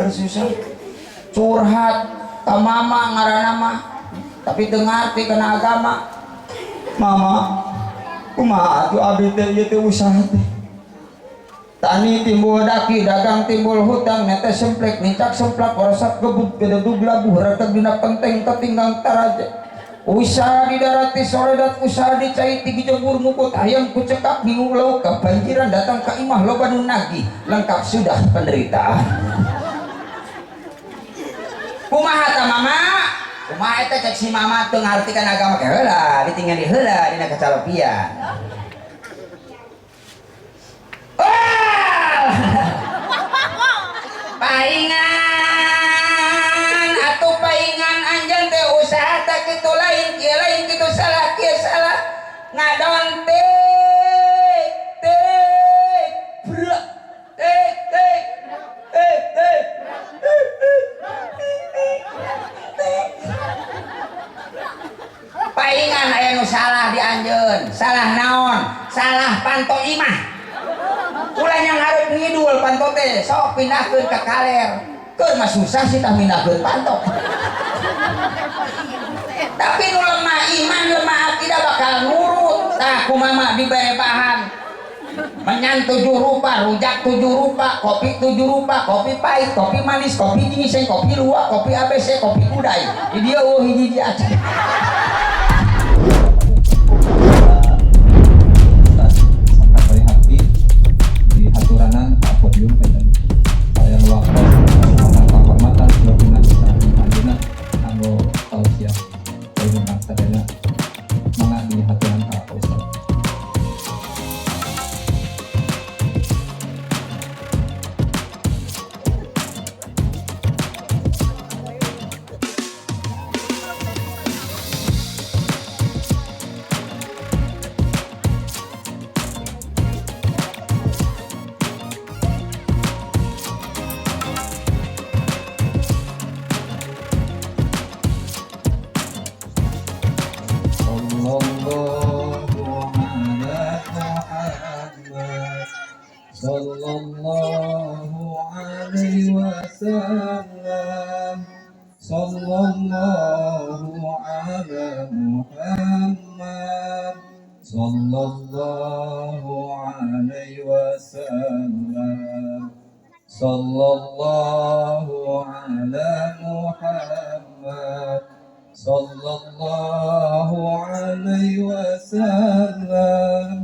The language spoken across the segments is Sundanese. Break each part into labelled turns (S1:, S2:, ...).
S1: Keur susah curhat ka mama ngaranna mah tapi teu ngarti kana agama. Mama kumaha atuh abdi teh ieu teh usaha teh. Tani timbul daki, dagang timbul hutang, netes semplek, nincak semplak, orosak gebuk, gededug labuh, reteg dina penteng, ketinggang taraja. Usaha di darat ti soredat, usaha di cai tigi jembur mukut, hayam kucekap, bingung lauk, kebanjiran datang ke imah loba nu nagih, lengkap sudah penderitaan. Kumaha ta mama? Kumaha eta cek si mama teu ngarti kana agama ke heula, ditinggali heula dina kacalopian. Paingan atau paingan anjeun teh usaha tak kitu lain kieu lain kitu salah kieu salah ngadon tik tik brek tik tik tik tik tik. Paingan aya nu salah di anjeun, salah naon? Salah panto imah. Ulah yang harus ngidul panto teh sok pindahkeun ka kaler. Keur mah susah sih tah mindahkeun panto. Tapi nu lemah iman, lemah akidah bakal nurut. Tah kumaha dibere bahan. Menyan 7 rupa, rujak 7 rupa, kopi 7 rupa, kopi pahit, kopi manis, kopi ginseng, kopi luwak, kopi ABC, kopi kudai. Di dieu eueuh hiji-hiji aja.
S2: Sallallahu alaihi wasallam, sallallahu ala Muhammad, sallallahu alaihi wasallam, sallallahu ala Muhammad, sallallahu alaihi wasallam,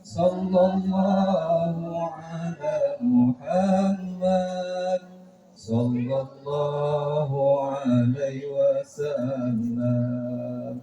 S2: sallallahu ala Muhammad, sallallahu alaihi wasallam.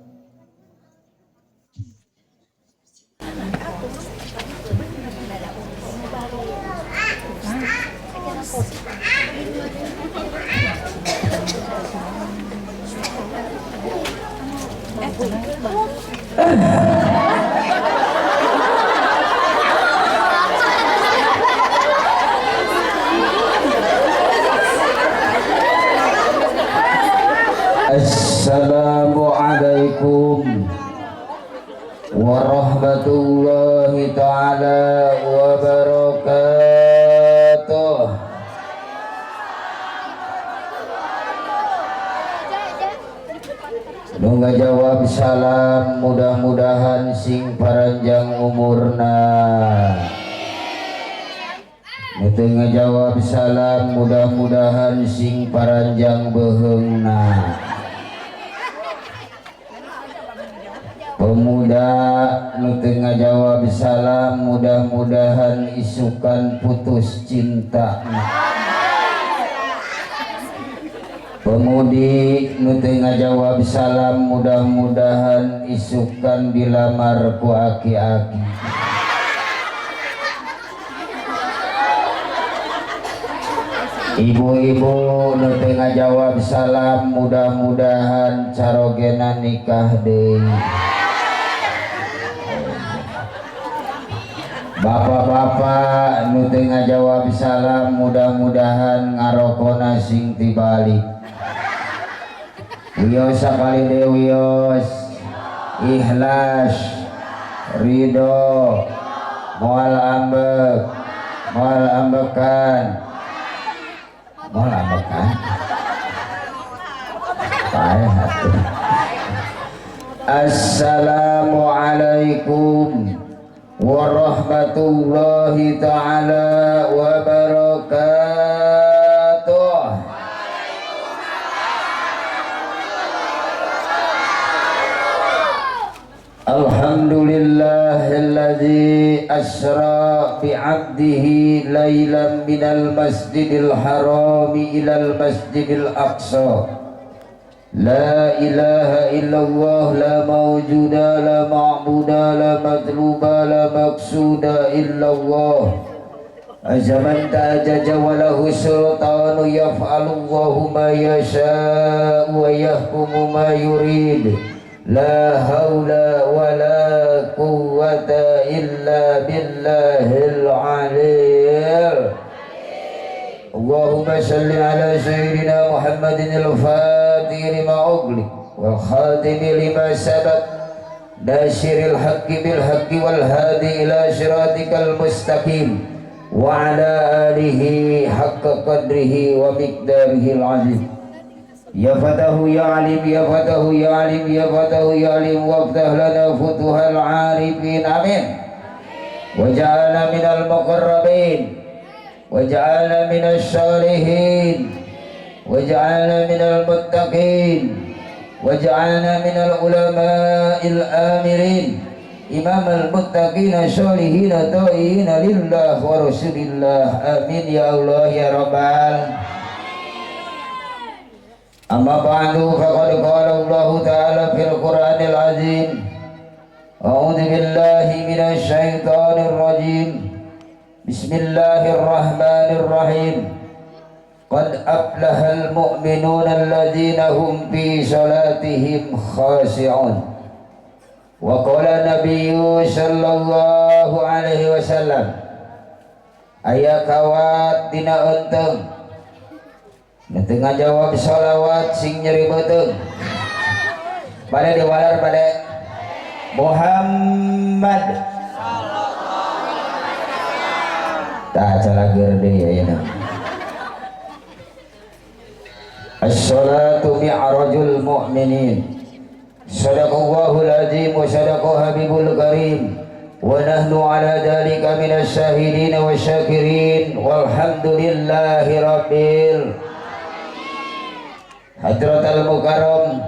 S1: Assalamualaikum warahmatullahi ta'ala wabarakatuh. Nu ngajawab salam mudah-mudahan sing paranjang umurna. Nu teu ngajawab salam mudah-mudahan sing paranjang beheungna. Pemuda nu teu ngajawab salam mudah-mudahan isukan putus cinta. Pemudi nu teu ngajawab salam mudah-mudahan isukan dilamar ku aki-aki. Ibu-ibu nu teu ngajawab salam mudah-mudahan carogena nikah deui. Bapak-bapak nu teu ngajawab salam mudah-mudahan ngarokona sing tibalik. Wios sakali deui wios, ikhlas, ridho, moal ambek, moal ambekan. Moal ambekan. Paeh atuh. Assalamualaikum warahmatullahi taala wabarakatuh. Alhamdulillahilladzi asra bi'abdihi lailan minal masjidil harami ilal masjidil aqsa. La ilaha illallah, la mawjuda, la ma'buda, la matluba, la maqsuda illallah. Azaman ta'ajaja wa lahu sultanu yaf'alullahu ma yasha'u wa yahkumu ma yurid. La hawla wa la quwwata illa billahil aliyil. Allahumma salli ala sayyidina Muhammadin al-fatih lima ughliq wal khatimi lima sabaq nasiril haqqi bil haqqi wal hadi ila siratikal mustaqim wa ala alihi haqqa qadrihi wa miqdarihil azim. Ya fatahu ya alim, ya fatahu ya alim, ya fatahu ya alim, waftah lana futuhal arifin, amin. Waj'alna minal muqarrabin, waj'alna minas salihin, waj'alna minal muttaqin, waj'alna minal ulama'il amirin, imamal muttaqin sholihin ta'iin lillah wa rasulillah, amin ya Allah ya rabbal. Amma ba'du, faqad qala Allah ta'ala fil Qur'anil azim, a'udzu billahi minasy syaithanir rajim, bismillahirrahmanirrahim. Qad aflahal mu'minuna alladzina hum fi salatihim khashi'un. Wa qala nabiyyu sallallahu alaihi wasallam, aya kawat dina eunteng nu teu ngajawab sholawat sing nyeri beuteung bade diwalar bade Muhammad. Tah calageur deui ayeuna. As-salatu mi'rajul mu'minin. Sadaqallahul azim wa sadaqa habibul karim. Wa nahnu ala dzalika minasy syahidin wasyakirin walhamdulillahi rabbil. Hadratal Mukarram,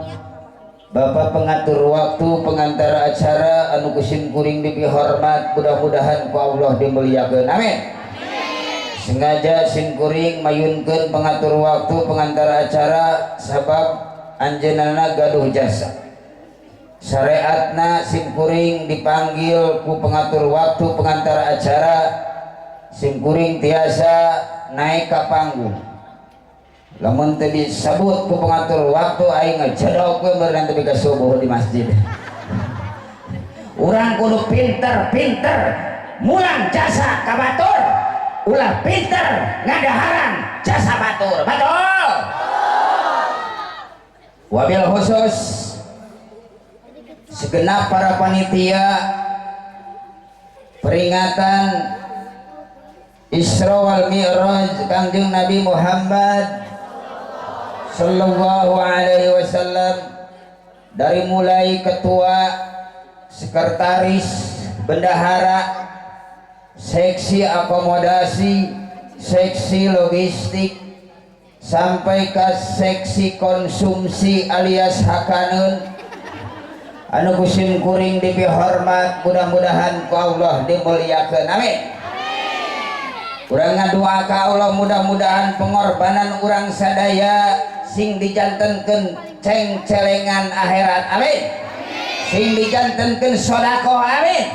S1: Bapak pengatur waktu, pengantara acara anu kusim kuring dipihormat, mudah-mudahan ku Allah dimuliakeun, amin. Sengaja simkuring mayunkeun pengatur waktu, pengantara acara sabab anjeunna gaduh jasa. Syariatna simkuring dipanggil ku pengatur waktu, pengantara acara, simkuring tiasa naik ka panggung. Lamun teu disebut ku pengatur waktu aing ngejedok we meureun teu ka subuh di masjid. Urang kudu pinter-pinter mulang jasa ka batur, ulah pinter ngadaharan jasa batur. Betul. Wabil khusus segenap para panitia peringatan Isra wal Mi'raj Kangjeng Nabi Muhammad sallallahu alaihi wasallam, dari mulai ketua, sekretaris, bendahara, seksi akomodasi, seksi logistik, sampai ke seksi konsumsi alias hakaneun anu kusim kuring dipihormat, mudah-mudahan ku Allah dimuliakeun, amin. Urang ngadua ka Allah mudah-mudahan pengorbanan urang sadaya sing dijantenkeun ceng celengan akhirat, amin. Sing dijantenkeun sedekah, amin.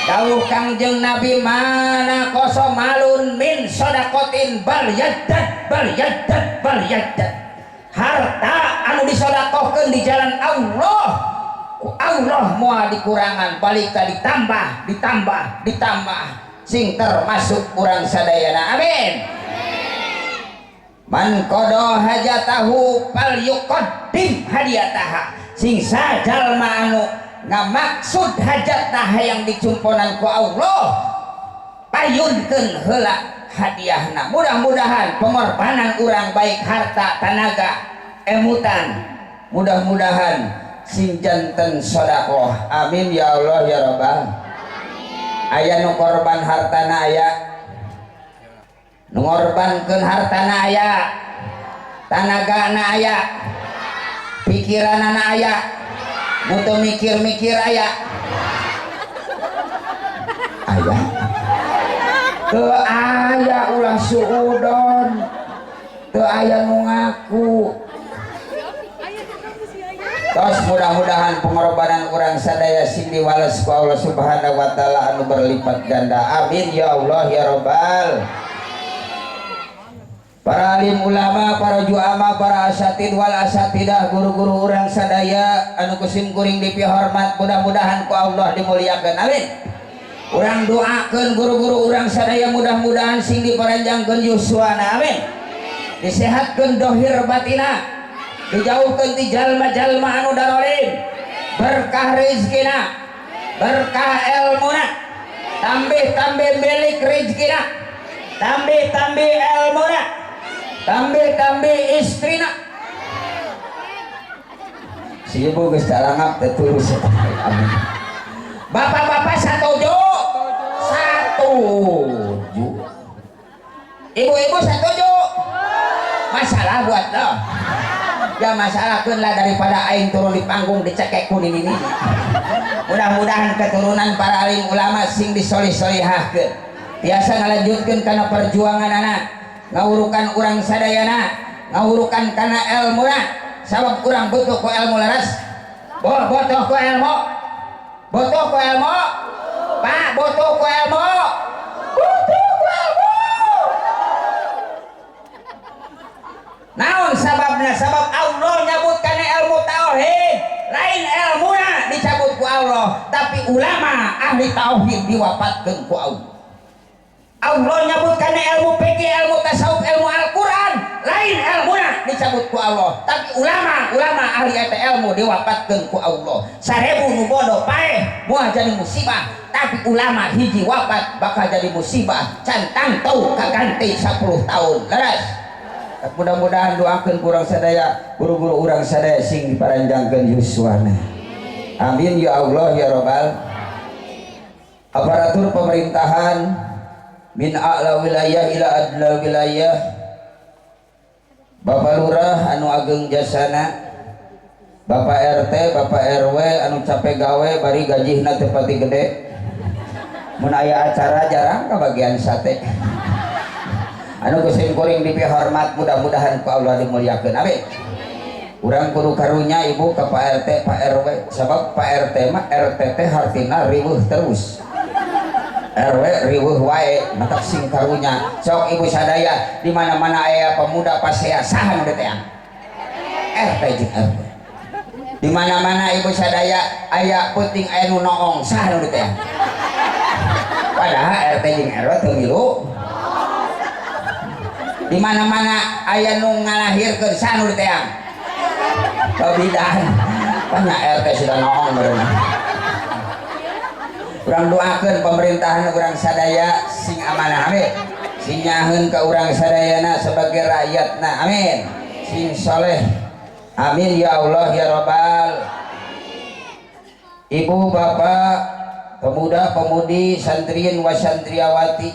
S1: Dawuh Kangjeng Nabi, mana koso malun min sodakotin bal yaddad bal yaddad bal yaddad. Harta anu disodakohkeun di jalan Allah, ku Allah moal dikurangan, balik ditambah, ditambah, ditambah, sing termasuk urang sadayana, amin. Man qada hajatahu fal yuqaddim hadiyataha. Sing sajalma anu ngamaksud hajatna hayang dicumponan ku Allah, payunkeun heula hadiahna. Mudah-mudahan pengorbanan urang baik harta, tanaga, emutan, mudah-mudahan sing janten sedekah. Amin ya Allah ya Rabbal. Aya nu korban hartana, aya nu ngorbankeun hartana, aya tanagana, aya pikiranana, aya nu teu mikir-mikir, aya aya teu aya. Ulah suudon, teu aya nu ngaku. Tos, mudah-mudahan pengorbanan urang sadaya sing diwales ku Allah Subhanahu wa taala anu berlipat ganda. Amin ya Allah ya Rabbal. Para alim ulama, para juama, para asatid wal asatidah, guru-guru urang sadaya anu ku sim kuring dipihormat, mudah-mudahan ku Allah dimuliakeun. Amin. Urang doakeun guru-guru urang sadaya, mudah-mudahan sing diparanjangkeun yuswana. Amin. Disehatkeun dohir batina, dijauhkan ti jalma-jalma anu darolim, berkah rezekina, berkah ilmuna, tambih-tambih milik rezekina, tambih-tambih ilmuna, tambih-tambih istrina. Si ibu geus calangap teh tulus. Amin. Bapak-bapak satuju? Satuju. Ibu-ibu satuju? Masalah buat lo ya, masalah lah daripada aing turun di panggung dicekek kuning ini. Mudah-mudahan keturunan para alim ulama sing disolih-solihahkeun, biasa ngalanjutkeun kana perjuangan anak, ngawurukan urang sadayana, ngawurukan kana ilmuna, sabab urang butuh ku ilmu. Leres bo butuh ku ilmu, butuh ku ilmu, Pak, butuh ku ilmu, butuh ku ilmu. Naon sababna? Sabab Allah nyabut kana ilmu tauhid. Lain ilmuna dicabut ku Allah, tapi ulama ahli tauhid diwafatkeun ku Allah. Allah nyabut kana ilmu fikih, ilmu tasawuf, ilmu Al-Quran. Lain ilmuna dicabut ku Allah, tapi ulama ulama ahli eta ilmu diwafatkeun ku Allah. 1000 nu bodoh paeh moal jadi musibah, tapi ulama hiji wafat bakal jadi musibah can tangtu kaganti 10 tahun. Leres. Mudah-mudahan doakan kurang sadaya, guru-guru urang sadaya sing diparanjangkeun yuswana. Amin ya Allah ya Rabbal. Aparatur pemerintahan min a'la wilayah ila adna wilayah, Bapak Lurah anu ageng jasana, Bapak RT, Bapak RW anu capek gawe bari gajihna teu pati gede, mun aya acara jarang kabagian sate, anu ku sim kuring dipihormat, mudah-mudahan ku Allah dimuliakeun. Amin. Urang kudu karunya, ibu, ke Pak RT, Pak RW, sebab Pak RT mah, RT teh hartina riweuh terus, RW riweuh wae, maka sing karunya. Sok ibu sadaya, di mana-mana aya pemuda pasea, saha nu diteang? RT jeung RW. Di mana-mana ibu sadaya aya peuting, aya nu noong, saha nu diteang? Padahal RT jeung RW teu milu. Di mana-mana aya nu ngalahirkeun, saha nu diteang? Bidan. Banyak RT sudah noong meureun. Urang doakeun pemerintahan urang sadaya sing amanah, amin, sing nyaheun ka urang sadayana sebagai rakyatna, amin, sing soleh, amin ya Allah ya Rabbal. Ibu bapak, pemuda pemudi, santriin wa santriawati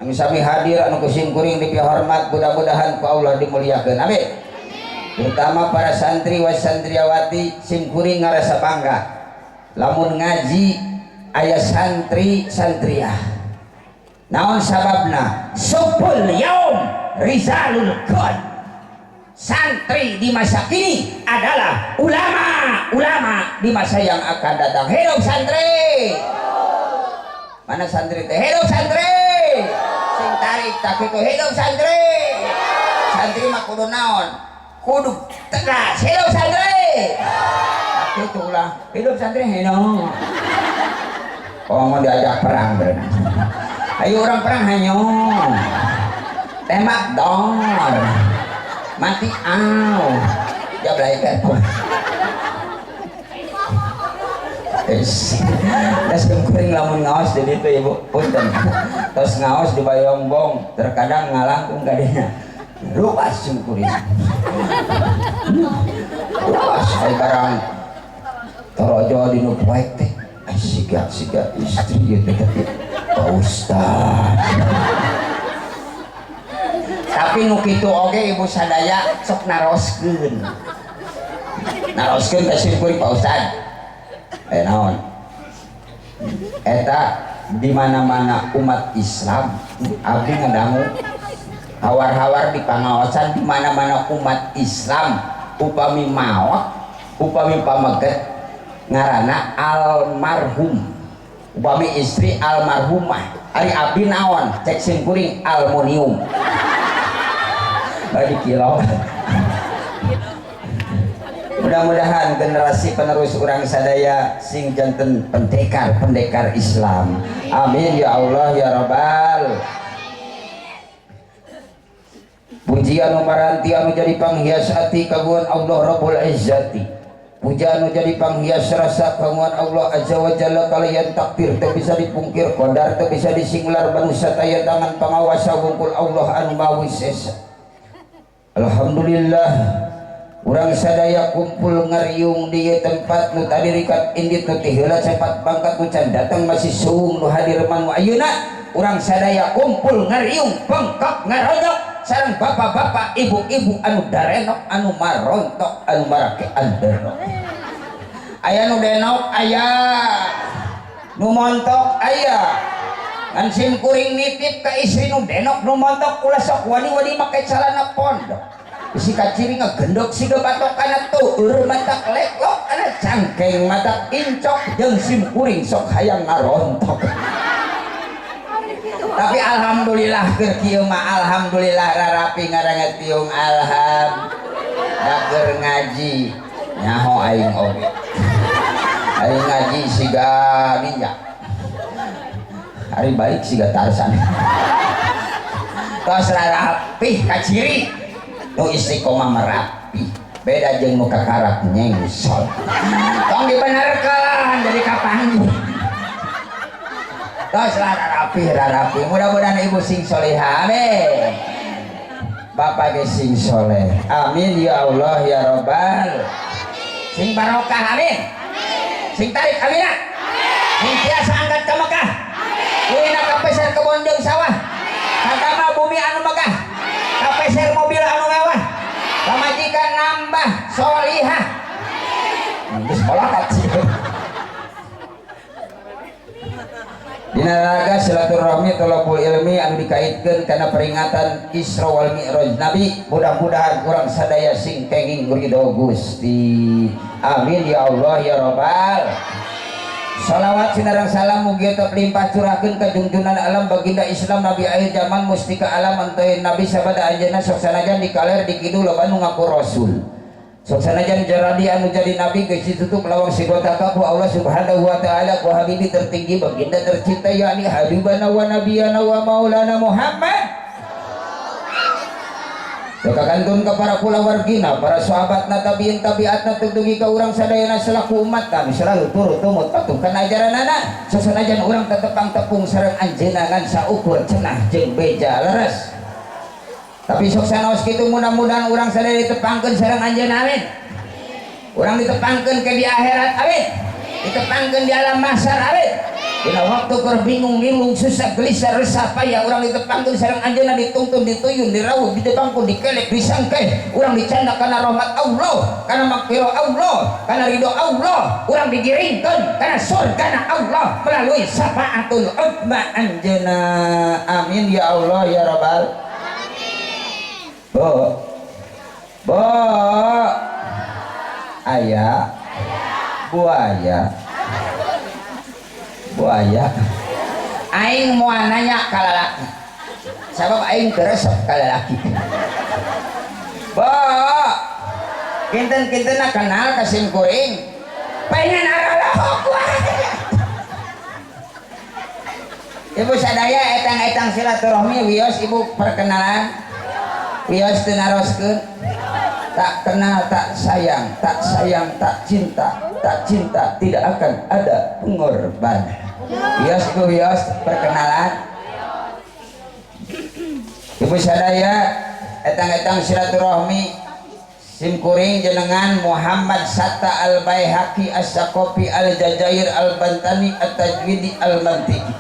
S1: anu sami hadir, anu ku sim kuring dipihormat, mudah-mudahan ku Allah dimuliakeun, amin. Terutama para santri wa santriawati, sim kuring ngarasa bangga lamun ngaji aya santri santriah. Naon sababna? Supul yaum rizalul qad. Santri di masa kini adalah ulama ulama di masa yang akan datang. Hidup santri! Mana santri teh? Hidup santri! Sing tarik tak itu. Hidup santri! Santri mah kudu naon? Kudu tegas. Hidup santri! Tak itu ulah. Hidup santri, hidup. Oh, mau diajak perang berenang. Ayo orang perang, hanyo. Tembak dor. Mati au. Ya belajar. Es, das kuring lamun ngaos di ditu ibu punten. Terus ngaos di Bayongbong, terkadang ngalangkung ka dinya. Luas simkuring. Luas ai barang torojo di nu poek teh. Ai siga-siga istri ieu teh tapi Pak Ustad. Tapi nu kitu oge ibu sadaya sok naroskeun. Naroskeun ka simkuring Pak Ustad. Naon eta di mana-mana umat Islam abdi ngadangu hawar-hawar di pangaosan di mana-mana umat Islam upami maot upami pameget ngaranna almarhum upami istri almarhumah ari abdi naon cek simkuring almonium bagi kilo. Mudah-mudahan generasi penerus urang sadaya sing janten pendekar-pendekar Islam. Amin ya Allah ya Rabbal. Pujian maranti anu jadi panghias hati kagungan Allah Rabbul Izzati. Pujian anu jadi panghias rasa kagungan Allah Azza wa Jalla kalian takdir teu bisa dipungkir qadar teu bisa disinglar manusia taya tangan pangawasa wungkul Allah anu Maha Esa. Alhamdulillah urang sadaya kumpul ngariung di tempat nu tadi rikat indit nu ti heula cepat bangkat nu can datang masih suung nu hadir manu ayeuna urang sadaya kumpul ngariung bengkak ngaronyok sareng bapak-bapak ibu-ibu anu darenok anu marontok anu marake anderok aya nu denok aya nu montok aya ngan sim kuring nitip ka istri nu denok nu montok ulah sok wani-wani make calana pondok si kaciri ngegendok siga batok kana tueur matak leklok kana cangkeng matak incok jeung sim kuring sok hayang ngarontok. Tapi alhamdulillah keur kieu mah alhamdulillah rarapi ngaranget tiung alham da keur ngaji nyaho aing oge aing ngaji siga ninja hari balik siga Tarzan tos rarapih kaciri nu istiqomah merapi beda jeung nu kakarak nyengsot tong dibenerkeun jadi kapanggih tos rarapi rarapi mudah-mudahan ibu sing solehah amin bapak ge sing soleh amin ya Allah ya Rabbal sing barokah amin sing tarik amin sing tiasa angkat ka Mekah amin kapeser kebon jeung sawah kadama bumi anu megah kapeser mobil anu mewah pamajikan nambah solihah geus molotot sih. Dina raga silaturahmi tolabul ilmi anu dikaitkeun kana peringatan Isra wal Mi'raj Nabi mudah-mudahan urang sadaya sing kenging ridho Gusti amin ya Allah ya Rabbal. Salawat sinarang salam mugi tetep limpah curahkeun ka junjunan alam baginda Islam Nabi akhir zaman mustika alam antoy Nabi sabada anjeunna sok sanajan di kaler di kidul loba nu ngaku rasul sok sanajan jaradi anu jadi nabi geus ditutup lawang sigotaka ku Allah Subhanahu wa taala ku habibi tertinggi baginda tercinta yakni habibana wa nabiyana wa maulana Muhammad. Kantun ka para kulawargina, para sahabatna tabiin tabiatna tungtungi ka urang sadayana selaku umat kami selalu turut tumut patuh kana ajaranana sasanajan urang tetepang tepung sareng anjeunna ngan saukur cenah jeung beja leres tapi sok sanaos kitu mudah-mudahan urang sadaya ditepangkeun sareng anjeunna amin urang ditepangkeun ke di akhirat amin ditepangkeun di alam mahsyar amin. Dina waktu keur bingung linglung susah gelisah resah payah urang ditepangkeun sareng anjeunna dituntun dituyun dirawuh ditepangkeun dikelek disangkeh urang dicanda kana rahmat Allah kana magfirah Allah kana ridho Allah urang digiringkeun kana surgana Allah melalui syafaatul uzma anjeunna amin ya Allah ya Rabbal alamin. Bo bo aya buaya buaya aing moal nanya ka lalaki sabab aing teu resep ka lalaki bo kinten-kintenna kenal ka sim kuring pengen aralahok wae ibu sadaya etang-etang silaturahmi wios ibu perkenalan wios teu naroskeun tak kenal tak sayang tak sayang tak cinta tak cinta tidak akan ada pengorbanan. Wios ibu wios perkenalan. Ibu sadaya etang-etang silaturahmi sim kuring jenengan Muhammad Satta Al-Baihaqi As-Saqafi Al-Jazair Al-Bantani At-Tajwidi Al-Mantiki.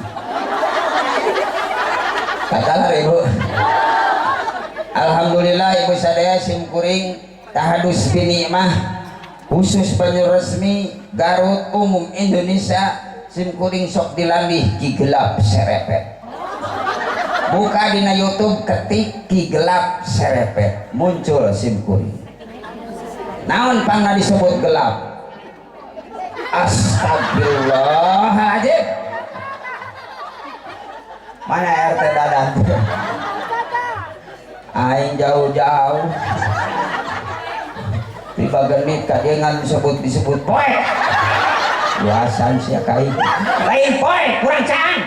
S1: Katalah ibu. Alhamdulillah ibu sadaya sim kuring tahadus binikmah khusus Banyuresmi Garut umum Indonesia sim kuring sok dilambih Ki Gelap Serepet. Buka dina YouTube ketik Ki Gelap Serepet muncul sim kuring. Naon pangna disebut gelap? Astagfirullahaladzim. Mana RT Dadan? Aing jauh-jauh tiba genit ka dia ngan disebut poe luasan sia ka aing lain poe kurang caang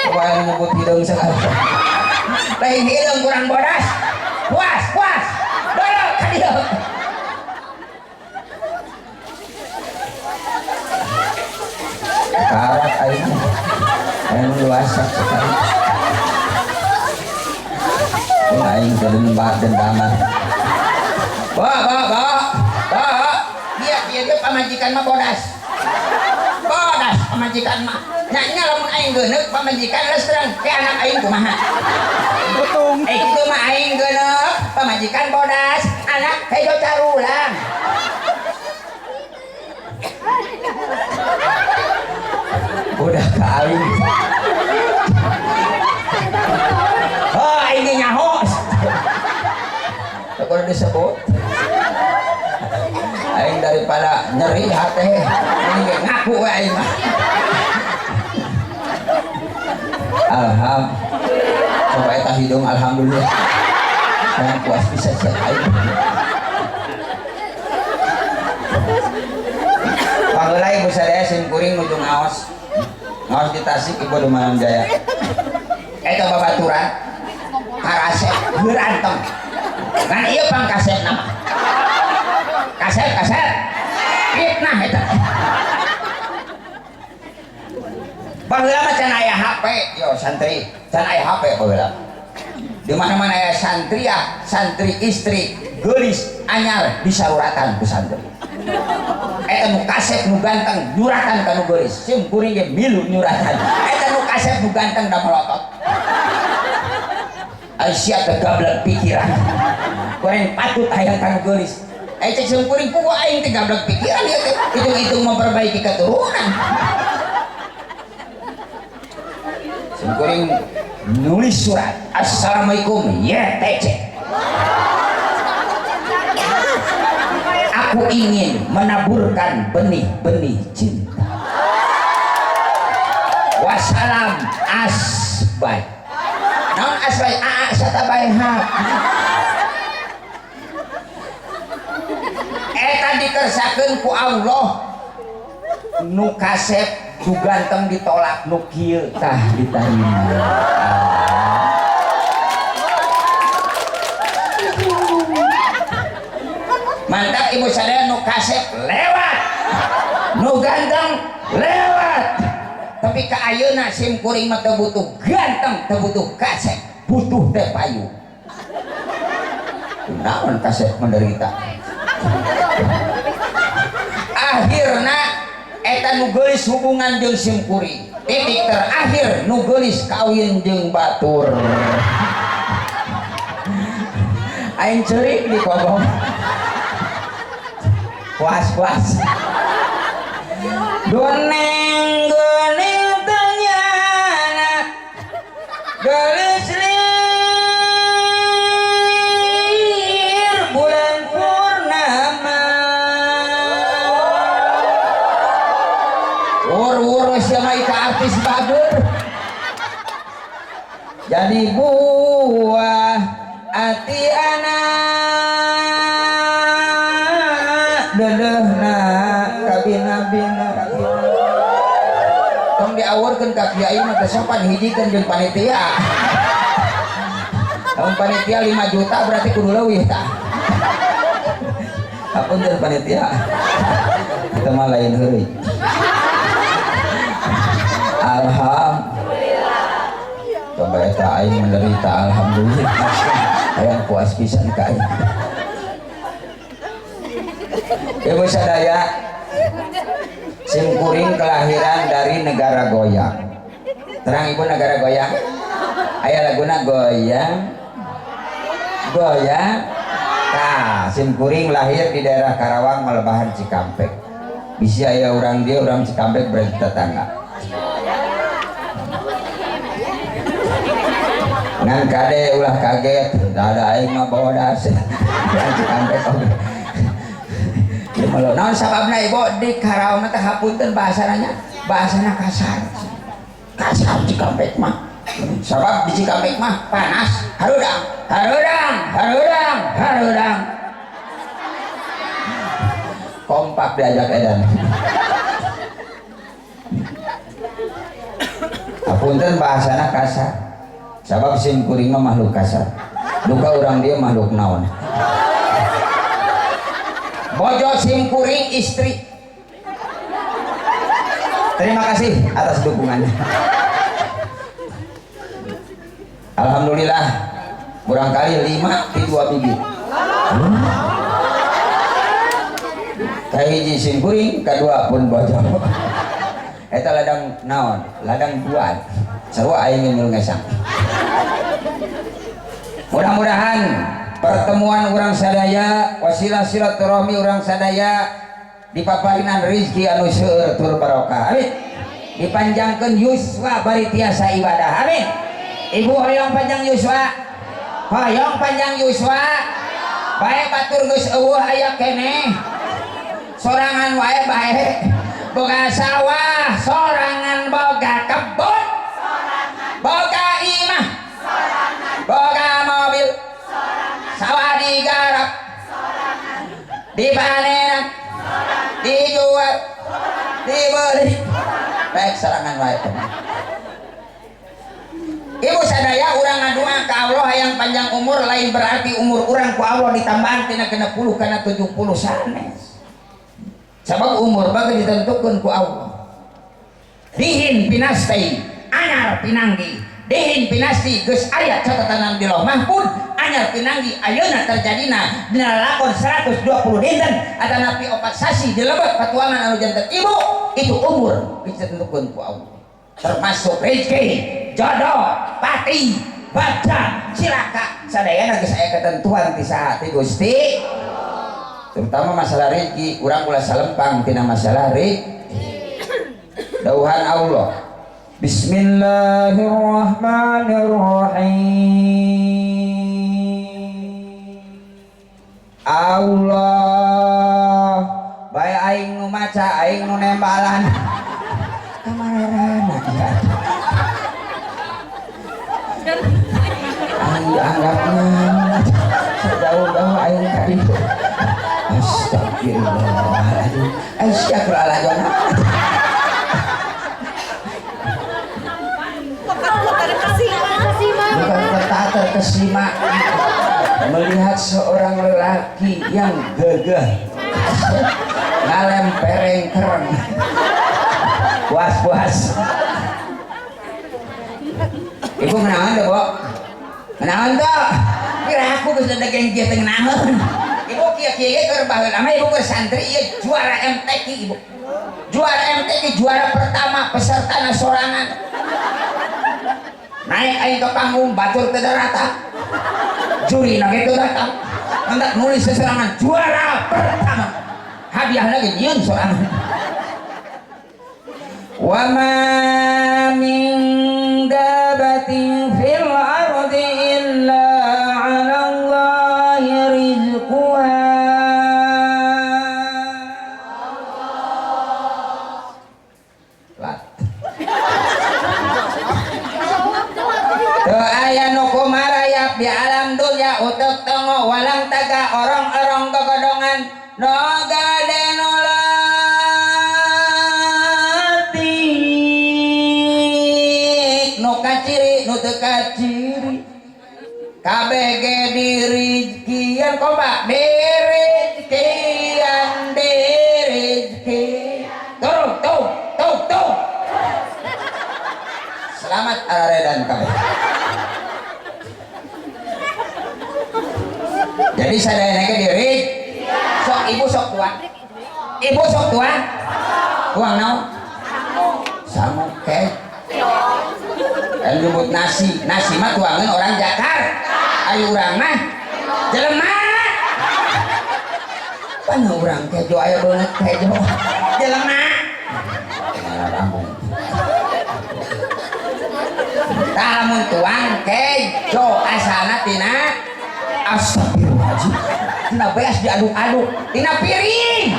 S1: coba anu nyebut hideung sakali lain hideung kurang bodas puas puas dorok ka dieu karak aing aing luasan sakali aing dendam dendaman. Ba ba ba ba dia dia dia pamajikan mah bodas. Bodas pamajikan mah. Nya lamun aing geuneuk pamajikan lestreng ke anak aing kumaha. Untung. Kitu mah aing geuneuk pamajikan bodas, anak hejo carulang. Udah kali. Oh, aing nyaho. Kalau disebut aing daripada nyeri hati ini ngaku we aing mah. Alhamdulillah coba eta hidung alhamdulillah yang puas bisa siap aing. Pangeula ibu sadaya sim kuring nuju ngaos ngaos di Tasik ibu Dumalang Jaya eta babaturan karasep geuranteng kan iya pang kasep nama kasep kasep fitnah eta baheula mah can aya HP yo santri can aya HP baheula di mana-mana aya santriah santri istri geulis anyar disaruratan ku santri eta nu kasep nu ganteng nyuratan ka nu geulis sim kuring ge milu nyuratan eta nu kasep nu ganteng da melotot Aisyah tegablek pikiran goreng patut hayang kanu geulis cek sim kuring puguh aing teh gablek pikiran ieu teh hitung-hitung memperbaiki keturunan sim kuring nulis surat assalamualaikum YTC aku ingin menaburkan benih-benih cinta wassalam asbay naon asbay aa satabay ha eta dikersakeun ku Allah nu kasep nu ganteng ditolak nu kieu tah ditarima. Mantap ibu sadaya nu kasep lewat nu ganteng lewat tapi ka ayeuna sim kuring mah teu butuh ganteng teu butuh kasep butuh teh payu naon kasep menderita akhirna eta nu geulis hubungan jeung sim kuring titik terakhir nu geulis kawin jeung batur aing ceurik di kobong puas-puas doneng geuning tanyana geulis lir bulan purnama wur-wur sia mah ka artis bager jadi buah ati anak dedehna kabina-bina tong diawurkeun ka kiai mah teh sopan hijikeun jeung panitia lamun panitia 5 juta berarti kudu leuwih tah Apunten panitia. Kita mah lain heureuy. Alhamdulillah. Coba eta aing menderita alhamdulillah. Hayang puas pisan ka aing. Ibu sadaya, simkuring kelahiran dari negara goyang. Terang ibu negara goyang. Aya laguna goyang. Goyang. Tah, simkuring lahir di daerah Karawang, Malebahan, Cikampek. Bisi aya urang dia urang Cikampek berarti tetangga. Ngan kade ulah kaget, da aing mah bawa das. Cikampek oge. Naon sababna ibu di Karawang teh hapunten bahasana bahasana kasar. Kasar Cikampek mah. Sabab di Cikampek mah panas, harudang, harudang, harudang, harudang. Kompak diajak edan. Hapunten bahasana kasar. Sabab sim kuring mah makhluk kasar. Duka urang dia makhluk naon. Bojo sim kuring istri. Terima kasih atas dukungannya. Alhamdulillah kurang kali 5 di 2 bibit. Kahiji sim kuring, kadua pun bojo. Eta ladang naon? Ladang duan. Sarua aing nu ngesang. Mudah-mudahan pertemuan urang sadaya, wasilah silaturahmi urang sadaya dipaparinan rizki anu seueur tur barokah. Amin. Dipanjangkeun yuswa bari tiasa ibadah. Amin. Ibu hoyong panjang yuswa. Hoyong panjang yuswa. Bae batur geus eueuh aya keneh. Sorangan wae bae. Boga sawah sorangan, boga kebon sorangan, boga imah sorangan, boga mobil sorangan, sawah digarap sorangan, dipanen sorangan, dijual sorangan, dibeli sorangan. Baik sorangan wae. Ibu sadaya urang ngadua ka Allah hayang panjang umur lain berarti umur urang ku Allah ditambahan tina 60 kana 70 sanes. Sabab umur bagai ditentukan ku Allah. Dihin pinasti, anyar pinanggi. Dihin pinasti geus aya catatan di Lauh Mahfud, anyar pinanggi ayeuna terjadina dina lalakon 120 dinten atanapi 4 sasi di lebet patuangan anu janten ibu, itu umur ditentukan ku Allah. Termasuk rezeki, jodoh, pati, baca, cilaka, sadayana geus aya ketentuan ti saha ti Gusti. Terutama masalah rezeki, urang ulah salempang tina masalah rezeki. Dauhan Allah. Bismillahirrahmanirrahim. Allah, bae aing nu maca, aing nu nembalan. Kamarana ieu. Aing dianggapna sejauh-jauh aing ka ditu. Astagfirullahaladzim. Astagfirullahaladzim. Bukan tak terkesima melihat seorang lelaki yang gagah ngalem pereng kereng puas-puas. Ibu ngenaon tuh, Bu? Ngenaon tuh? Kira aku geus degeng kieu teh ngenaon. Ibu kieu-kieu keur baheula mah ibu keur santri ieu juara MTQ ibu. Juara MTQ juara pertama pesertana sorangan. Naik aing ke panggung batur teu rata. Juri na ge teu datang. Hendak nulis seserangan juara pertama. Hadiah lagi nyieun sorangan. Wa ma min dabatin fil ardi illa 'ala Allahi rizquha. Teu aya nu kumarayap di alam dunya utek tongo walang taga orong-orong gogodongan no gade nu leutik nu kaciri nu teu kaciri kabeh ge dirizkian kompak dirizkian. Jadi sadayana ge diri. Sok ibu sok tuang. Ibu sok tuang. Tuang naon? Sangu ke. Nyebut nasi, nasi mah tuangan orang Jakarta. Ayo urang mah jelema. Pan urang kejo aya beungeut kejo. Jelema. Rambung. Tah lamun tuang kejo asalna tina astagfirullahaladzim. Tina beas diaduk-aduk, tina piring.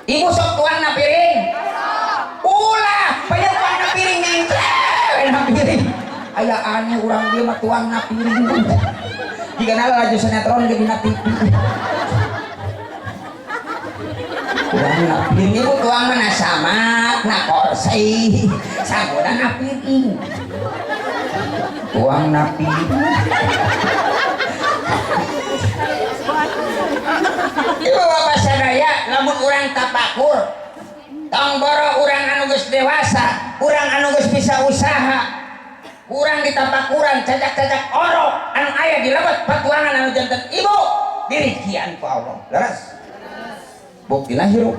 S1: Ibu sok tuang na piring. Ulah, banyak tuang na piring nengklek na piring. Aya aneh urang dieu mah tuang na piring. Jika nala laju sinetron ge dina TV. Urang na piring ibu tuang mah na samak, na korsi, sangguna na piring. Tuang na piring. Ibu bapak sadaya lamun urang tapakur tong boro urang anu geus dewasa, urang anu geus bisa usaha, urang ditapakuran cacak-cacak orok anu aya di lebet patuangan anu janten ibu dirikian ku Allah. Leres. Buktina hirup.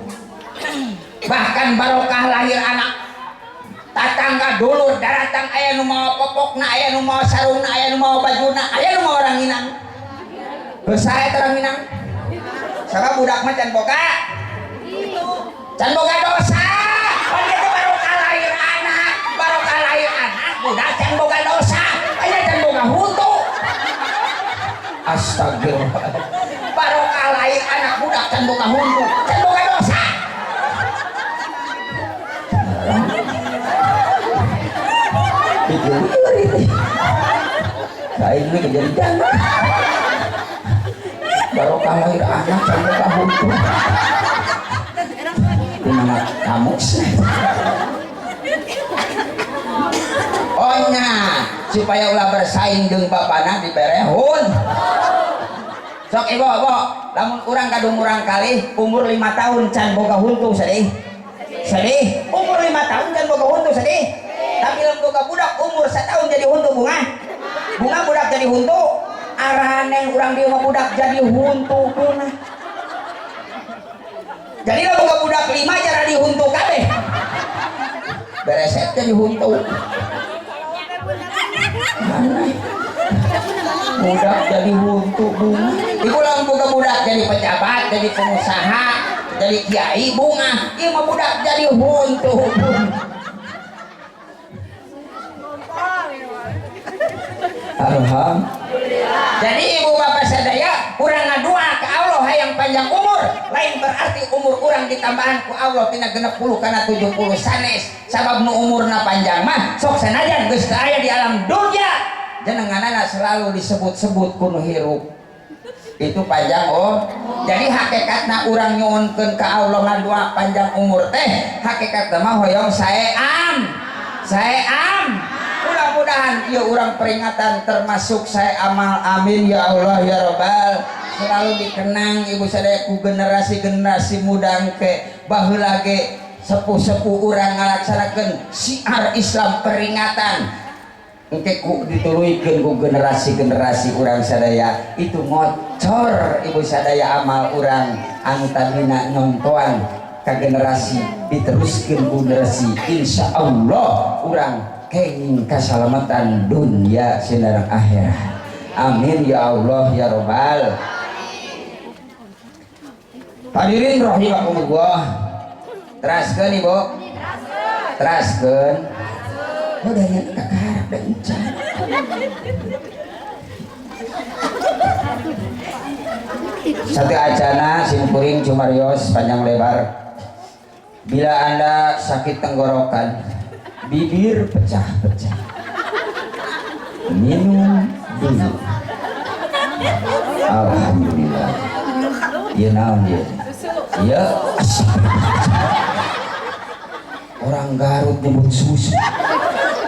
S1: Bahkan barokah lahir anak tatangga dulur daratang aya nu mawa popokna, aya nu mawa sarungna, aya nu mawa bajuna, aya nu mawa ranginang. Geus sae teh ranginang. Sabab budak mah can boga. Can boga dosa. Pan kitu barokah lahir anak, barokah lahir anak budak can boga dosa, aya can boga huntu. Astagfirullah. Barokah lahir anak budak can boga huntu, can boga dosa. Ini kejadian. Barokah lahir anak can boga huntu. Di mana kamu sih? Oh nya, supaya ulah bersaing jeung bapana diberehun. Sok ibu, ibu, lamun urang kadung urang kalih umur 5 tahun can boga huntu sedih. Sedih, umur 5 tahun can boga huntu sedih. Tapi lamun boga budak umur 1 tahun jadi huntu bunga. Bunga budak jadi huntu. Araneh urang dieu mah budak jadi huntu bunga. Jadi lamun boga budak 5 jara dihuntu kabeh. Bereset jadi huntu. Aneh. Budak jadi huntu bunga. Ibu lamun boga budak jadi pejabat, jadi pengusaha, jadi kiai bunga. Ieu mah budak jadi huntu. Alhamdulillah. Jadi ibu bapak sadaya urang ngadua ke Allah hayang panjang umur, lain berarti umur urang ditambahan ku Allah tina 60 kana 70 sanes. Sabab nu umurna panjang mah sok sanajan geus teu aya di alam dunya, jenenganana selalu disebut-sebut ku nu hirup. Itu panjang oh. Jadi hakikatna urang nyuhunkeun ka Allah ngadua panjang umur teh, hakikatna mah hoyong saeam. Saeam. Mudah-mudahan ieu urang peringatan termasuk saya amal, amin ya Allah ya Robbal. Selalu dikenang ibu sadaya ku generasi-generasi muda engke baheula ge sepuh-sepuh urang ngalaksanakeun syiar Islam peringatan engke ku dituluykeun ku generasi-generasi urang sadaya. Itu ngocor ibu sadaya amal urang anu tadina nyontoan ka generasi diteruskeun ku generasi, insyaallah urang kenging kasalamatan dunia sinareng akhirat. Amin ya Allah ya Robbal. Hadirin rahimakumullah. Teraskeun ibu. Teraskeun. Oh dari kakarep da encan. Satu acana simkuring cumarios panjang lebar. Bila Anda sakit tenggorokan, bibir pecah-pecah, minum dulu. Alhamdulillah. Iya naon dia? Iya. Orang Garut nyebut susu.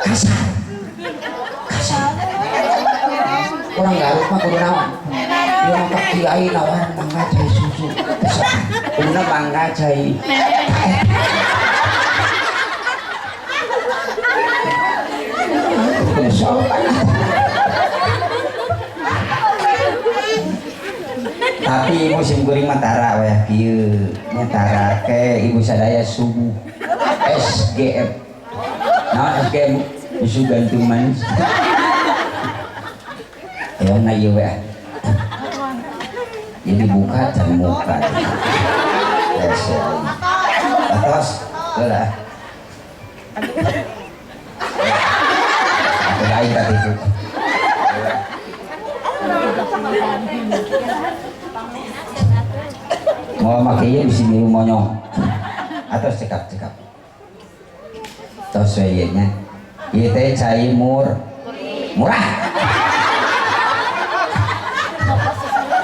S1: Kasar. Kasar. Orang Garut mah kudu naon? Ieu mah ka kiai nawaran mangga cai susu. Kuduna mangga cai. Sopan. Tapi ibu sim kuring mah tara wayah kieu nya tara ke ibu sadaya subuh SGM. Naon SGM? Susu gantung manis. Hoyong na ieu we. Jadi buka can muka. Hese. Atos heula. Atuh aing tadi itu. Mau make ieu bisi milu monyong. Atos cekap-cekap. Tos we ieu nya. Ieu teh cai murah.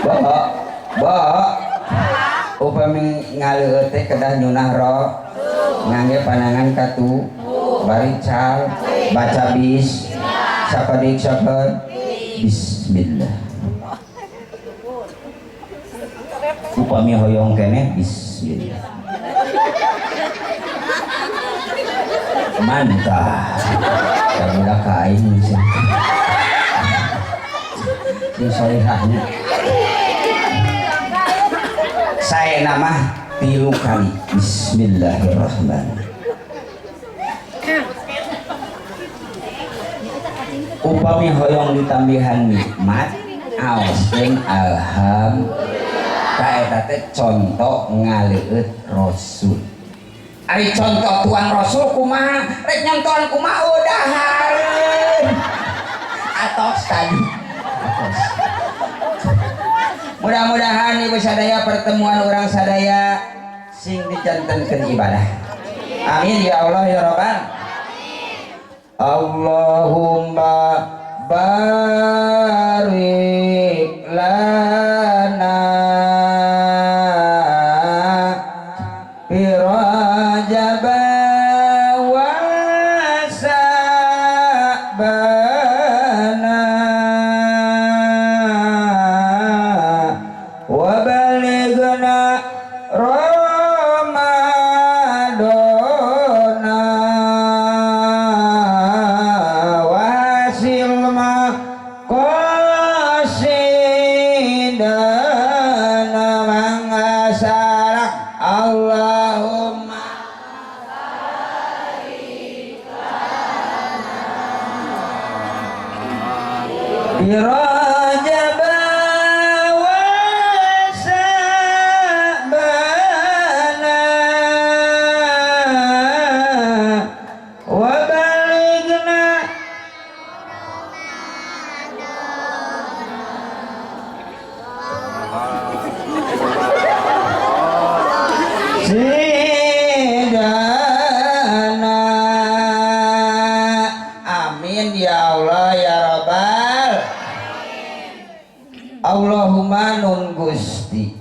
S1: Bo, bo. Upami ngaleueut teh kedah nyunah ro. Ngangge panangan katu, bari cal, baca bis, sapedik saped, bismillah. Upami hoyong keneh bismillah. Mantap. Budak ka aing sih. Sing solehahnya. Saya nama 3 kali. Bismillahirrahmanirrahim. Upami hoyong ditambihan nikmat, aoskeun alhamdulillah. Ka eta teh contoh ngaleueut Rasul. Ari contoh tuan Rasul kumaha? Rek nyontohan kumaha udahareun. Atos tadi. Atos. Mudah-mudahan ibu sadaya pertemuan orang sadaya sing dijantenkeun ibadah. Amin ya Allah ya Rabbal. Allahumma barik lana fi Rajab wa Sa'bana wa balighna Ramadana wasil maqasidana mangasarak. Allahumma barik lana fi Rajab wa Sa'bana wa balighna sidana. Amin ya Allah ya Rabbal. Allahumma nun Gusti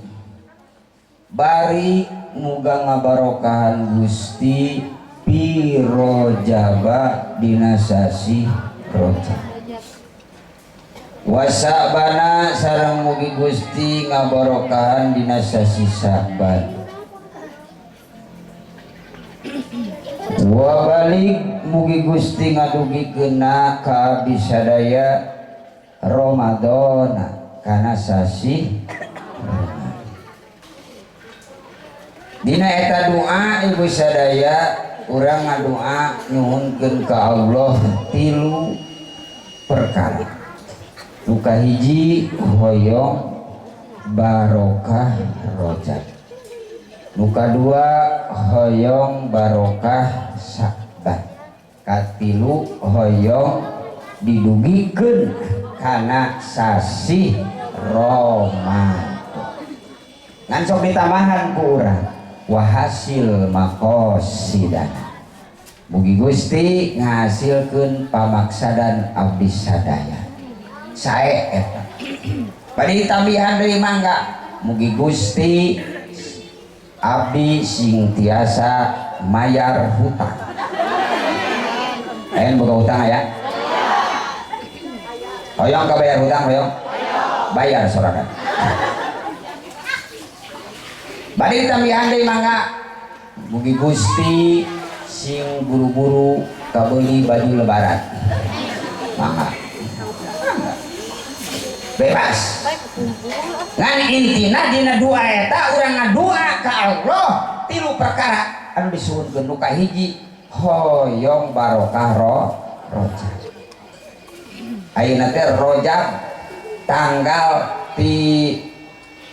S1: bari muga ngabarokahan Gusti pi rojaba dina sasih rojab wasabana sareng mugi Gusti ngabarokahan dina sasih Sa'ban wa balik mugi Gusti ngadugikeunna ka abdi sadaya Ramadhana kana sasih Ramadan. Dina eta doa ibu sadaya urang ngadoa nyuhunkeun ka Allah 3 perkara. Nu kahiji hoyong barokah Rajab. Nu kadua hoyong barokah Sa'ban. Katilu hoyong didugikeun kana sasih Ramadan. Ngan sok ditambahan ku urang wahasil maqasidana. Mugi Gusti ngahasilkeun pamaksadan abdi sadaya. Sae eta. Bade ditambihan deui mangga. Mugi Gusti abdi sing tiasa mayar hutang. Ayeuna boga hutang aya? Hoyong ka bayar hutang hoyong? Bayar sorangan. Bade ditambihan deui mangga. Mugi Gusti sing buru-buru kabeuli baju lebaran. Mangga. Bebas. Ngan intina dina doa eta urang ngadua ka Allah tilu perkara anu disuhunkeun. Nu kahiji hoyong barokah rojab. Ayeuna teh rojab tanggal ti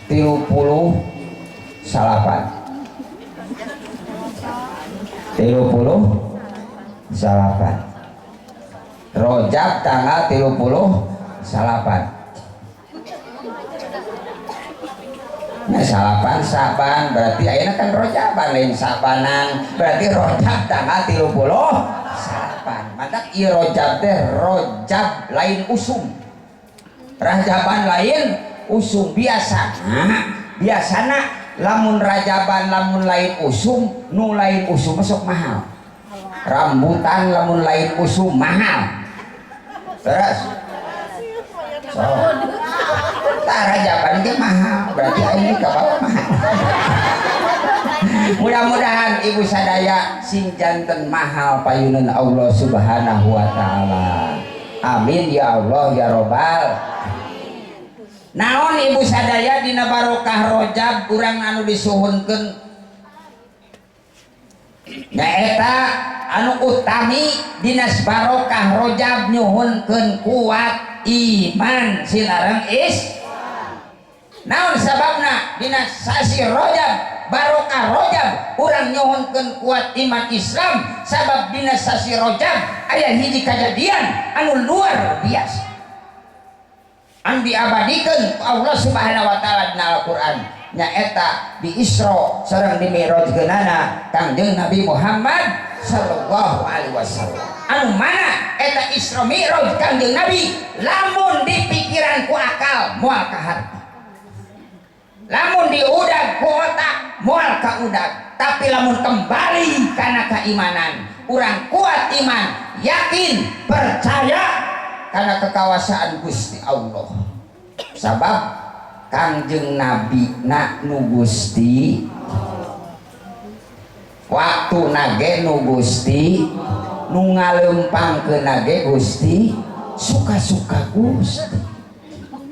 S1: 39. 39. Rojab tanggal 39. Nah, salapan saban berarti ayeuna kan rojaban lain sabanan, berarti rojab tanggal 38. Mantak ieu rojab teh rojab lain usum. Rajaban lain usum biasa. Nah, biasana lamun rajaban lamun lain usum, nu lain usum sok mahal. Rambutan lamun lain usum mahal. Terus so. Tah rajaban ge mahal, berarti aing ka bawah mahal. Mudah-mudahan ibu sadaya sing janten mahal payunan Allah Subhanahu wa taala. Amin ya Allah ya robbal. Naon ibu sadaya dina barokah rojab urang anu disuhunkeun nyaeta anu utami dina barokah rojab nyuhunkeun kuat iman silareng is. Naon sababna dina sasi rojab barokah rojab urang nyuhunkeun kuat iman Islam, sabab dina sasi rojab aya hiji kajadian anu luar biasa anu diabadikeun ku Allah Subhanahu wa taala dina Al-Qur'an, nyaeta di Isra sareng di Mi'rajkeunana Kangjeng Nabi Muhammad sallallahu alaihi wasallam. Anu mana eta Isra Mi'raj Kangjeng Nabi lamun dipikiran ku akal moal kaharti, lamun diudag ku otak moal kaudag, tapi lamun kembali kana keimanan, urang kuat iman, yakin, percaya kana kekawasaan Gusti Allah. Sabab Kangjeng Nabi na nu Gusti, waktu nage nu Gusti, nu ngalempangkeun nage Gusti, suka-suka Gusti.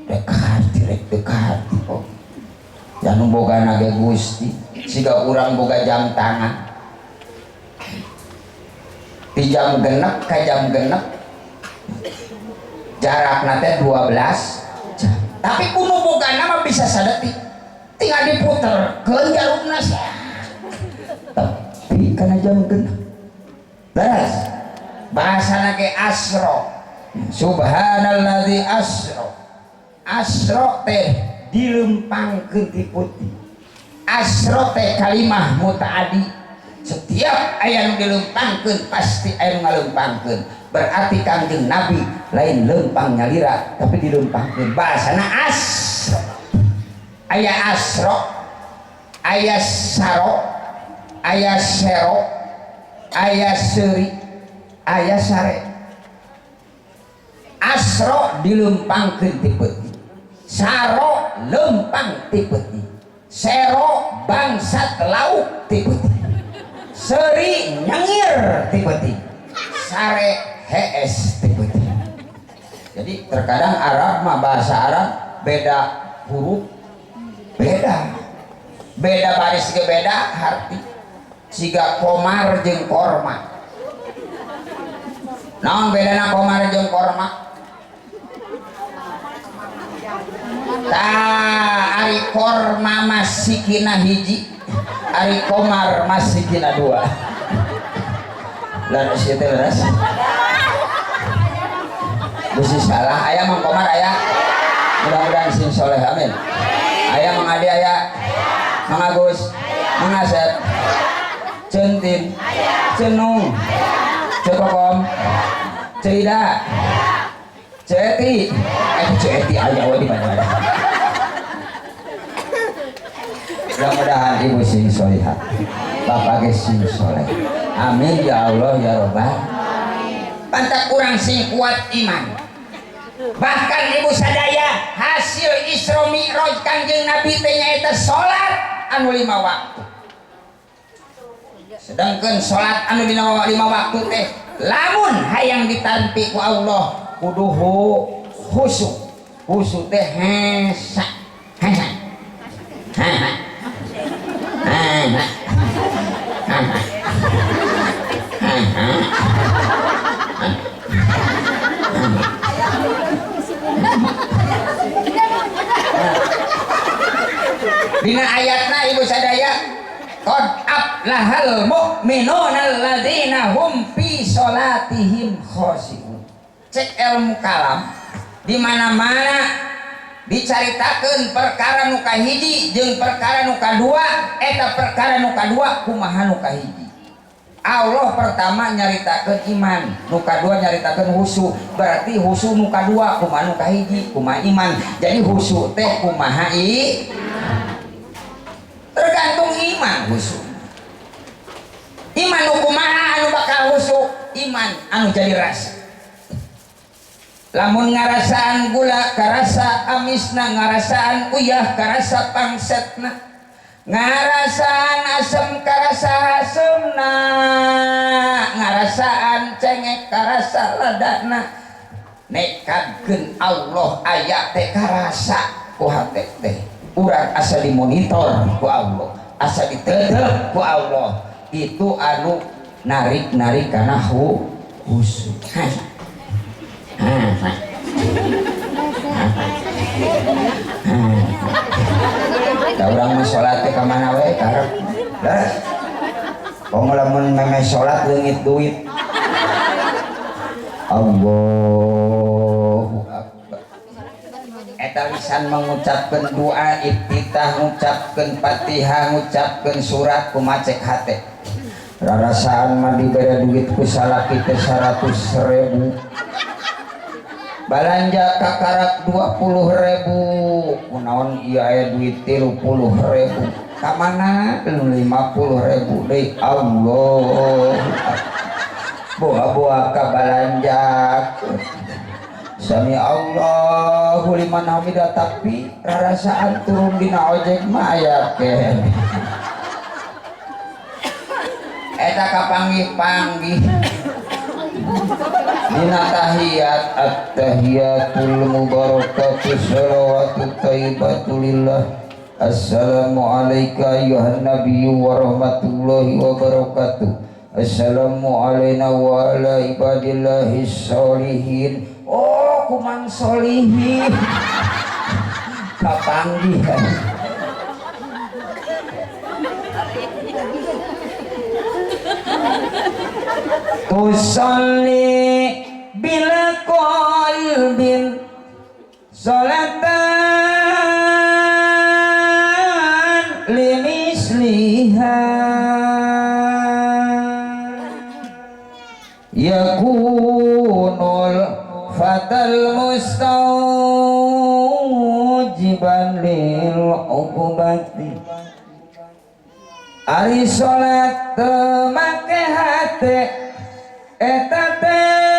S1: Rek hati rek teu hati. Oh. Anu boga nage Gusti, siga urang boga jam tangan. Di jam genep ka jam genep jarakna teh 12 jam. Tapi kuno bogana mah bisa sadetik. Tinggal diputerkeun jarumna sia. Tapi kana jam genep. Beres. Bahasana ge asro. Subhanalladzi asro. Asro teh dilempangkeun ti putih. Asro teh kalimah mutaadi. Setiap aya nu dilempangkeun pasti aya nu ngalempangkeun. Berarti Kangjeng Nabi lain lempang nyalira tapi dilempangkeun. Bahasana asro. Aya asro, aya saro, aya sero, aya seuri, aya sare. Asro dilempangkeun ti peuting. Saro lempang ti peuting. Sero bangsat lauk ti peuting. Seuri nyengir ti peuting. Sare hees ti peuting. Jadi terkadang Arab mah bahasa Arab beda huruf, beda. Beda baris ge beda harti. Siga komar jeung korma. Naon bedana komar jeung korma? Tah ari korma masikina hiji, ari komar masikina dua. Leres ieu teh leres. Bisi salah aya Mang Komar aya. Mudah-mudahan sing soleh amin. Aya Mang Adi aya. Mang Agus, Mang Asep, Centin, Cenung, Cekokom, Ceida, Ceti, Ceti aya we di mana-mana. Mudah-mudahan ibu sing solihah, bapak ge sing soleh. Amin ya Allah ya robbal. Pantak urang sing kuat iman. Bahkan ibu sadaya hasil Isra Mi'raj Kangjeng Nabi teh nyaeta salat anu 5 waktu. Sedangkan salat anu dina 5 waktu teh lamun hayang ditampi ku Allah kudu khusyuk. Husu teh hesa. Hesa. Hesa. Hesa. Hesa. Dina ayatna ibu sadaya qad aflahal mu'minuna alladzina hum fi sholatihim khashi'un. Cek ilmu kalam di mana-mana dicaritakeun perkara nu kahiji jeung perkara nu kadua, eta perkara nu kadua kumaha nu kahiji. Allah pertama nyaritakeun iman, nu kadua nyaritakeun husu. Berarti husu nu kadua kumaha nu kahiji, kumaha iman. Jadi husu teh kumaha i? Tergantung iman husu. Iman nu kumaha anu bakal husu? Iman anu jadi rasa. Lamun ngarasaan gula karasa amisna, ngarasaan uyah karasa pangsetna, ngarasaan asem karasa hasemna, ngarasaan cengek karasa ladana. Nekadkeun Allah aya teh karasa ku hate teh. Urang asa dimonitor ku Allah, asa diteuteup ku Allah. Itu anu narik-narik kana husu. Da urang mah salat teh ka mana we karep. Leres. Komo lamun memeh salat leungit duit. Allahu Akbar. Eta lisan mengucapkeun doa iftitah, ngucapkeun Fatihah, ngucapkeun surat kumaha cek hate. Rarasaan mah dibere duit ku salaki teh 100.000. Balanja kakarak 20.000, kunaon ieu aya duit 30.000. Ka mana 50.000 deui. Allah. Boa-boa ka balanja. Sami Allahu liman hamidah, tapi rarasaan turun dina ojek mah aya keneh. Eta kapanggih-panggih dina tahiyat, at-tahiyatul mubarakatuh shalawatu thayyibatu lillah. Assalamu alayka ayuhan nabiyyu wa rahmatullahi wa barakatuh. Assalamu alayna wa ala ibadillahis sholihin. Oh, kuman sholihin kapanggih. Tusalli bila qalbin salatan limisliha yakunul fatal mustaujiban lil uqubati. Ari salat teu make hate eta teh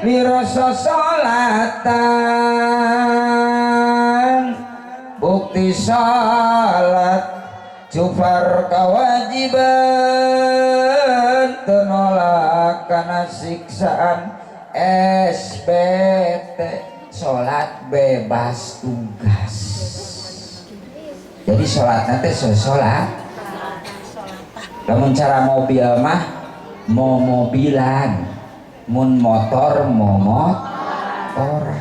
S1: lirasa salatan. Bukti salat cufar kewajiban teu nolak kana siksaan SBT. Salat bebas tugas. Jadi salat nanti sholat. Lamun cara mobil mah mau mobilan, mun motor mau motoran.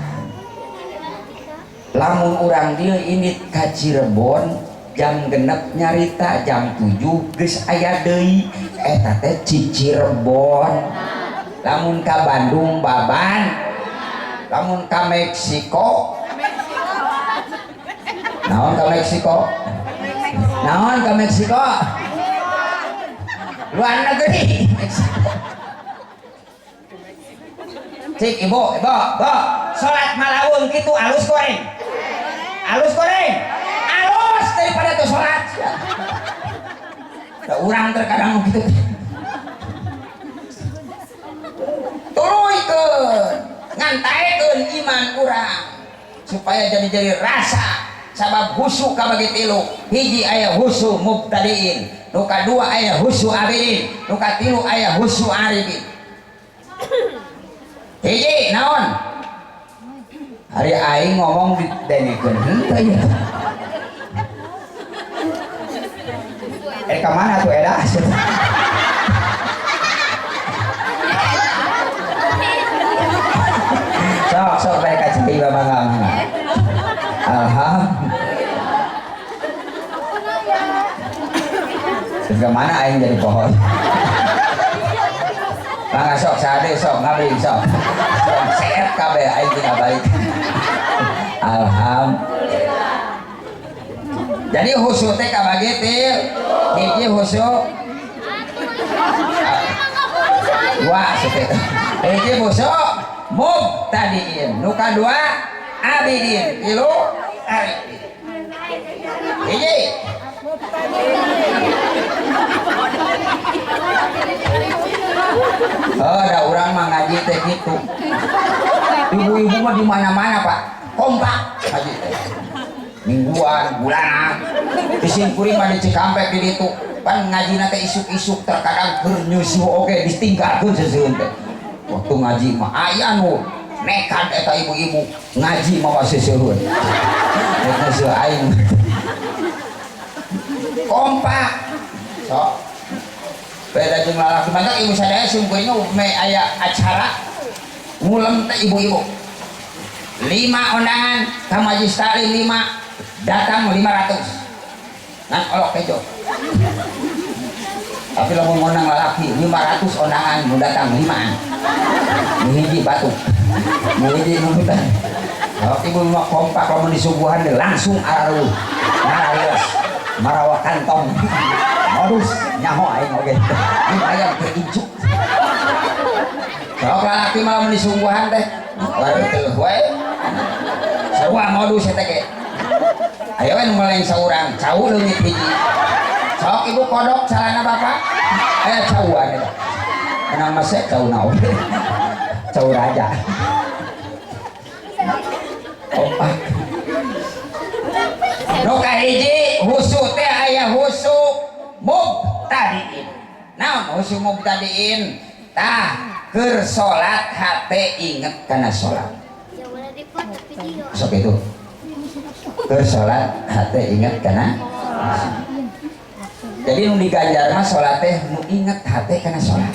S1: Lamun urang dieu ini ka Cirebon jam 6 nyarita jam 7 geus aya deui, eta teh Cirebon. Lamun ka Bandung baban, lamun ka Meksiko naon ka Meksiko? Naon ka Meksiko? Luar negeri Meksiko. Cik ibu, ibu, ibu, salat malawung kitu alus goreng. Alus goreng. Alus daripada tuh salat. Da urang terkadang gitu. Tuluykeun, ngantaekeun iman urang supaya jadi-jadi rasa. Sabab husu kabagi tilu, hiji aya husu mubtadiin, nu kadua aya husu abidin, nu katilu aya husu arifin. Hiji naon? Hari aing ngomong didengekeun henteu ieu. Ka mana tuh edah? Sok sok bae ka cai mangga mangga. Alhamdulillah. Ke mana aing jadi pohon? Mangga sok sade sok ngabring sok. Sok seet kabeh aing tinggal balik. Alhamdulillah. Jadi khusyuk teh kabagi til. Hiji khusyuk. Dua sakitu. Hiji khusyuk mubtadiin. Nu kadua abidin. Tilu arifin. Hiji. Oh, ada orang mah ngaji teh gitu. Ibu-ibu mah di mana-mana, Pak. Kompak ngaji teh. Mingguan, bulanan. Disimpuring mah di Cikampek di ditu. Pan ngajina teh isuk-isuk terkadang keur nyusuh oge ditinggalkeun seseueun teh. Waktu ngaji mah aya nu nekat eta ibu-ibu ngaji mawa seseueun. Rek nyusuh aing. Kompak. Sok. Beda jeung lalaki mantap ibu sadaya simkuringna me aya acara ngulem teh ibu-ibu. 5 undangan ka majlis taklim 5 datang 500. Ngan olok kejo. Tapi lamun ngundang lalaki 500 undangan nu datang 5. Nu hiji batuk. Nu hiji nunutan. Kalau ibu mah kompak lamun disuguhan langsung araruh. Mararios. Marawa kantong. Modus nyaho aing oge. Lumayan keinjuk. Kalau lalaki malah mun disungguhan teh baru teu we. Sarua modus eta ge. Ayo we nu meleng saurang, cau leungit hiji. Sok ibu kodok calana bapak. Aya cauan eta. Menang mah se cau naon. Cau raja. Kompak. Nu kahiji khusyuk teh aya khusyuk mubtadiin. Naon khusyuk mubtadiin? Tah keur salat hate inget kana salat. Sok itu. Keur salat hate inget kana. Jadi nu diganjar mah salat teh nu inget hate kana salat.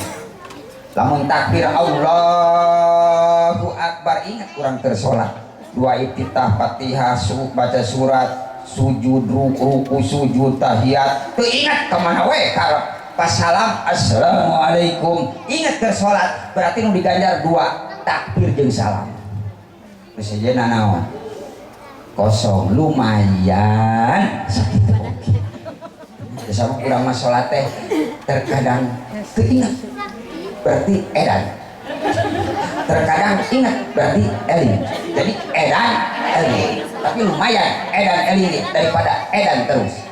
S1: Lamun takbir Allahu Akbar inget urang keur salat. Dua iftitah, Fatihah, baca surat, sujud, ruku, sujud, tahiyat. Teu ingat kemana we karep. Pas salam assalamualaikum ingat ke salat berarti nu diganjar dua takbir jeung salam. Geus sejenna naon? Kosong lumayan sakitu oge. Sama urang mah salat teh terkadang teu ingat berarti edan. Terkadang ingat berarti eling. Jadi edan eling. Tapi lumayan edan eling daripada edan terus.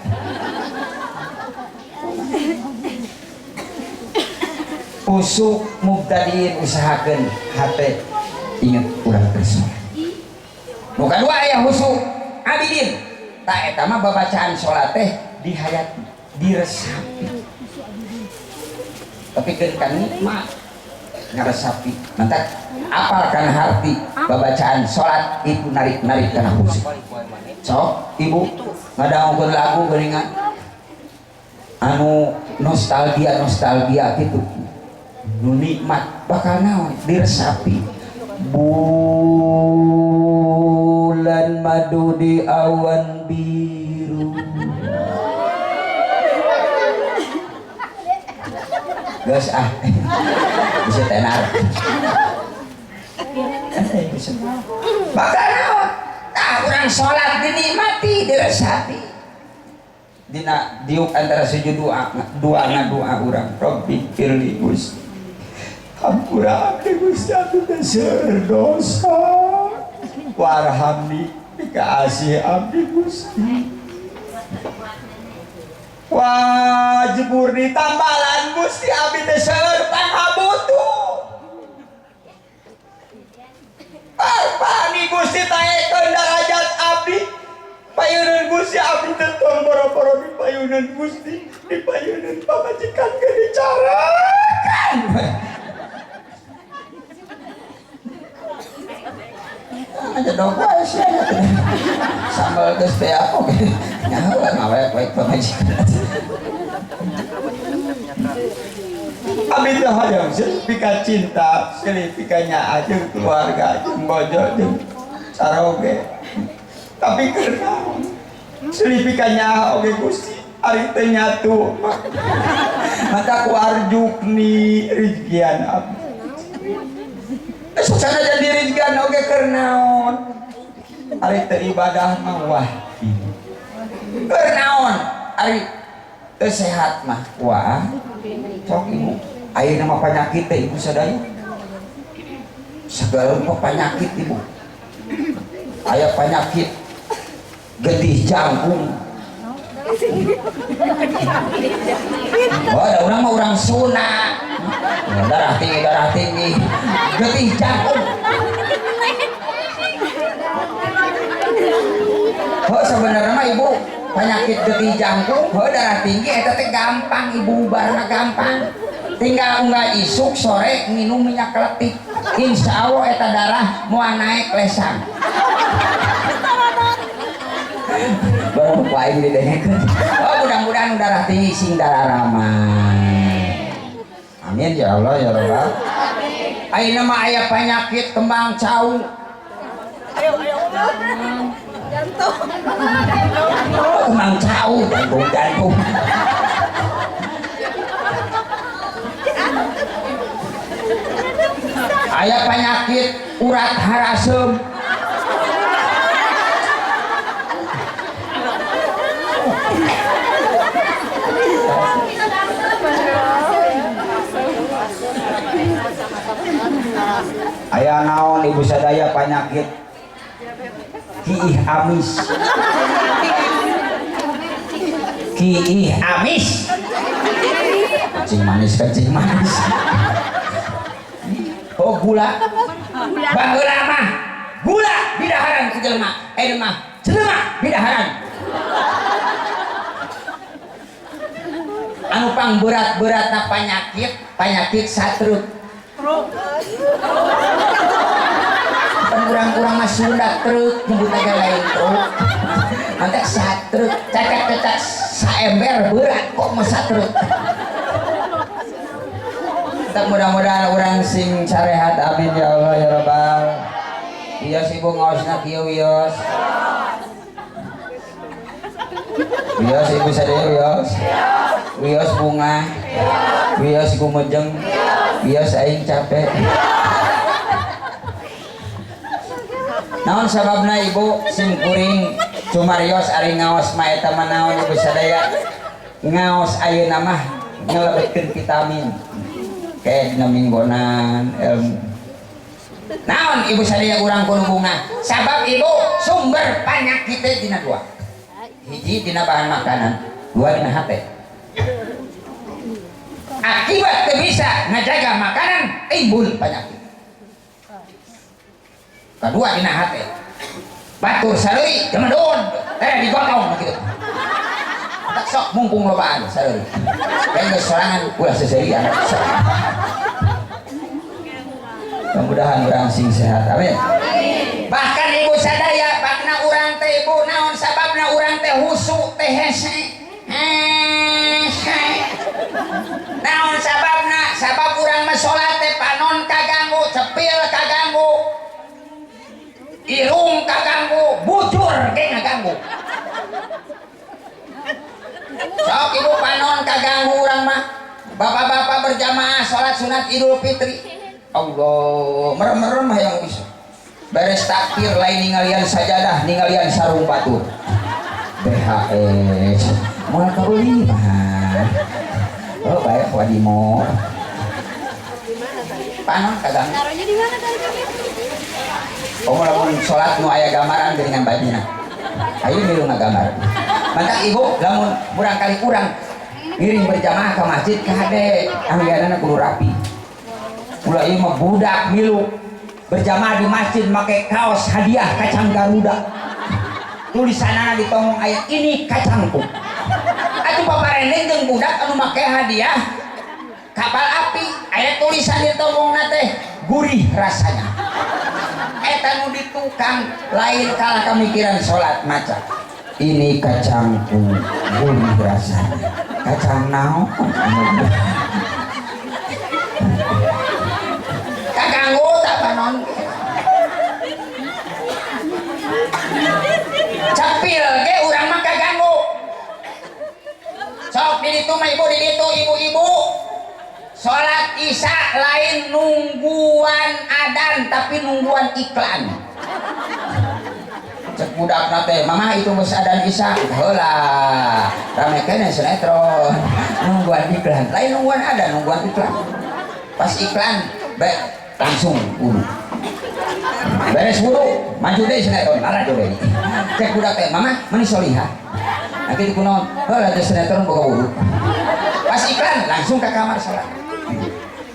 S1: Usuk mubtadiin usahakeun hate inget urang keur salat. Nu kadua aya khusyuk abidin. Tah eta mah babacaan salat teh dihayati, diresapi. Tapi keun kan nikmat ngaresapi. Mantap apalkan harti babacaan salat itu narik-narik kana khusyuk. Sok ibu ngadangukeun lagu geuningan anu nostalgia gitu. Nu nikmat bakal naon diresapi. Bulan madu di awan biru. Geus ah. Bisa tenar. Bakal naon? Tah urang salat dinikmati diresapi. Dina diuk antara sujud doa doa ngadoa urang Rabbi firli Gusti. Hampura abdi Gusti abdi teh seueur dosa. Warhamni dikaasih abdi Gusti. Wajibur ditambalan Gusti abdi teh seueur panghabutuh. Parpani Gusti taekeun darajat abdi. Payunan Gusti abdi teh tong boro-boro di payunan Gusti, di payunan pamajikan ge dicarakan. Aja Bedog wae sia sambal geus teh apa nyaho ngawek-wek pamajikan. Abi teh hayang pika cinta silih pika nyaah jeung keluarga jeung bojo jeung saroge, tapi keur naon silih pika nyaah oge Gusti ari teh nyatu mata ku arjukni rizkian abdi. Susah jadi rizkian oge keur naon ari teu ibadah mah wah keur naon ari teu sehat mah wah. Sok ibu ayeuna mah penyakit teh ibu sadaya segala rupa penyakit ibu. Aya penyakit getih jangkung. Oh, ada orang mah orang Sunda. Darah tinggi, getih jangkung. Oh, sebenarnya mah ibu penyakit getih jangkung, oh, darah tinggi eta teh gampang ibu barna gampang. Tinggal unggah isuk sore minum minyak keletik. Insya Allah eta darah moal naik lesang. Baru aing didengekeun. Oh, mudah-mudahan darah tinggi sing darah ramai. Amin ya Allah ya Rabbal. Ayeuna mah aya penyakit kembang cau.
S3: Ayo ayo. Jantung.
S1: Oh, kembang cau, jantung. Aya penyakit urat harasem. Aya naon ibu sadaya penyakit kiih amis. Kiih amis. Kencing manis, kencing manis. Oh gula. Baheula mah gula bidaharan ku jelema. Ayeuna mah jelema bidaharan. Anu pang berat-beratna penyakit, penyakit satruk. Kan urang-urang mah Sunda truk nyebut aja lain truk. Mantap satruk, cacak-cacak saember berat kok mah satruk. Tetap mudah-mudahan urang sing sarehat amin ya Allah ya Rabbal. Wios ibu ngaosna kieu wios. Wios ibu sadaya wios. Wios bunga. Wios gumejeng. Wios aing capek. Naon sababna ibu sim kuring cumarios ari ngaos mah eta mah naon ibu sadaya ngaos ayeuna mah ngelebetkeun vitamin. Kayak dina minggonan ilmu. Naon ibu sadaya urang kudu bunga? Sabab ibu sumber penyakit teh dina dua. Hiji dina bahan makanan, dua dina hate. Akibat teu bisa ngajaga makanan timbul penyakit. Kedua dina hate. Batur sareuri gemedon, teh digotong kitu. Tak sok mumpung lobaan sareuri. Kayak geus sorangan ulah seserian. Mudah-mudahan urang sing sehat. Amin. Bahkan ibu sadaya bakna urang teh ibu naon sababna urang teh husu teh hese. Hese. Naon sababna? Sabab urang mah salat teh panon kaganggu, cepil kaganggu, irung kaganggu, bujur ge ngaganggu. Sok ibu panon kaganggu urang mah. Bapak-bapak berjamaah salat sunat Idul Fitri. Allah, merem-merem hayang bisa. Beres takbir lain ningalian sajadah, ningalian sarung batur. BHS. Moal kabeuli mah. Oh, baik wadimo. Panon kaganggu.
S3: Taruhnya di mana tadi?
S1: Oh, lamun salat nu aya gambaran geuningan bajina. Ayo milu ngagambar. Mantap ibu, lamun murang kali urang ngiring berjamaah ke masjid kade ahlianana kudu rapi. Ulah ieu mah budak milu berjamaah di masjid make kaos hadiah kacang Garuda. Tulisanana di tongong aya ini kacangku. Atuh paparendeng jeung budak anu make hadiah kapal api aya tulisan di tongongna teh gurih rasanya. eta nu di tukang lain kalah kamikiran salat maca. Ini kacangku gurih rasanya. Kacang naon? Kaganggu tak panon. Cepil ge urang mah kaganggu. Sok di ditu mah ibu di ditu ibu-ibu. Salat Isya lain nungguan adan tapi nungguan iklan. Cek budakna teh, mama itu geus adan Isya. Heula, rame keneh sinetron. Nungguan iklan, lain nungguan adan, nungguan iklan. Pas iklan, baik langsung wudu. Beres wudu, maju deui sinetron, larajo deui. Cek budak teh, mama meni solihah. Nah kitu kunaon? Heula teh sinetron boga wudu. Pas iklan langsung ke kamar salat.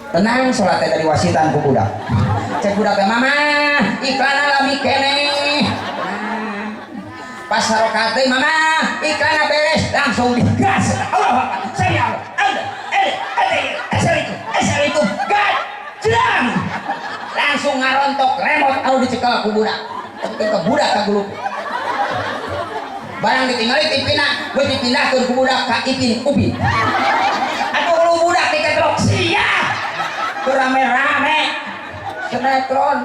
S1: Tenang salat teh dari wasitan ku budak. Cek budak teh, mama iklan lami keneh. Pas sarokat teh mama iklan beres langsung digas. Allah Akbar. Saya Allah. Allah. Assalamualaikum. Assalamualaikum. Gad. Jlang. Langsung ngarontok remote anu dicekel ku budak. Tapi ke budak ka gulup. Barang ditinggali tipina, geus dipindahkeun ku budak ka Ipin Upin. Atuh lu budak diketrok sia. Rame-rame sinetron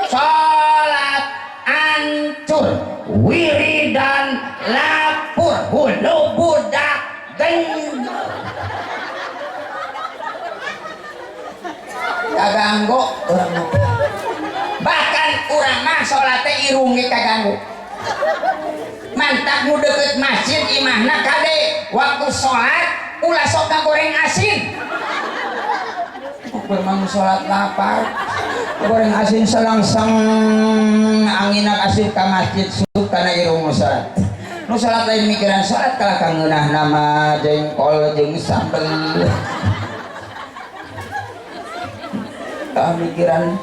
S1: salat hancur wiridan lapur hulu budak genjur kaganggu urang mah. Bahkan urang mah salat teh irung ge kaganggu. Mantak nu deukeut masjid imahna kade waktu salat ulah sok ngagoreng asin. Memang sholat lapar goreng asin selangseng anginak asin ka masjid sut kana irung salat nu salat lain mikiran salat kalah ka ngeunah nama jengkol jeung sambel ka mikiran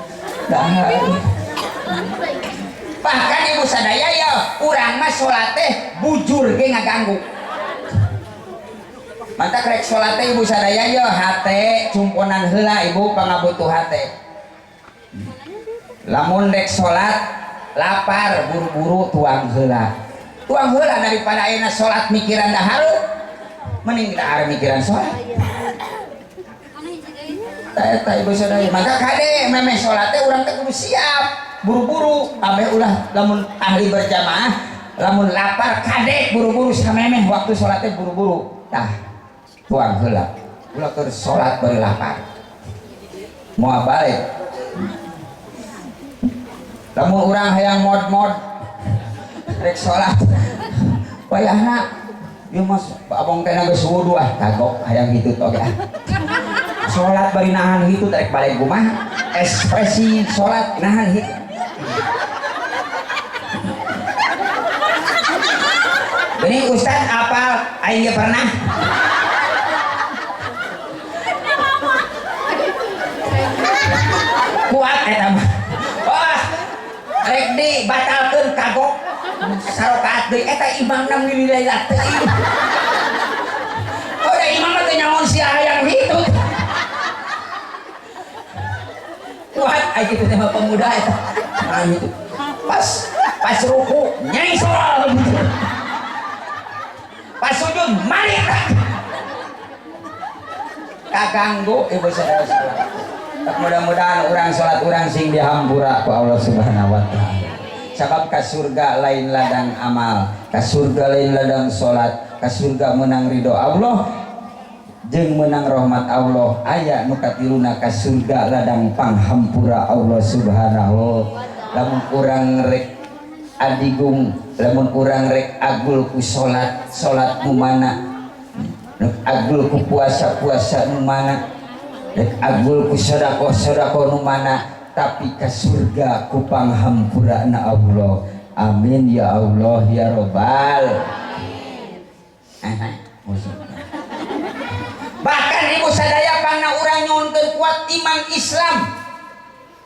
S1: dahar. Bahkan ibu sadaya ya urang mah salat teh bujur ge ngaganggu. Mantak rek salat teh ibu sadaya yo hate cumponan heula ibu pangabutuh hate. Lamun rek salat lapar buru-buru tuang heula. Tuang heula daripada ayeuna salat mikiran dahar mending dahar mikiran salat. Eta ibu sadaya. Maka kade memeh salat teh urang teh kudu siap buru-buru ameh ulah lamun ahli berjamaah lamun lapar kade buru-buru samemeh waktu salat teh buru-buru. Tah tuang heula ulah keur salat bari lapar moal balik. Lamun urang hayang mod-mod rek salat wayahna ieu mas abong teh geus wudu ah kagok hayang hitut oge ah salat bari nahan hitut rek balik kumaha ekspresi salat nahan hitut. Ini ustaz apal aing ge pernah kuat eta mah. Wah, rek dibatalkeun kagok sarokaat deui eta imamna nilai teuing. Oh da imam mah teu nyaon sia hayang hitut. Kuat ai kitu teh mah pemuda eta. Nah gitu. Pas ruku nyengsol. Pas sujud mari kaganggu ibu saudara-saudara. Mudah-mudahan orang salat orang sing dihampura ku Allah Subhanahu wa taala. Sabab ka surga lain ladang amal, ka surga lain ladang salat, ka surga menang ridho Allah jeung menang rahmat Allah. Aya nu katiluna ka surga ladang panghampura Allah Subhanahu. Lamun urang rek adigung, lamun urang rek agul ku salat, salat nu mana? Rek agul ku puasa, puasa nu mana? Rek agul ku sedekah, sedekah nu mana? Tapi ka surga ku panghampurana Allah. Amin ya Allah ya Robbal. Bahkan ibu sadaya pangna urang nyuhunkeun kuat iman Islam.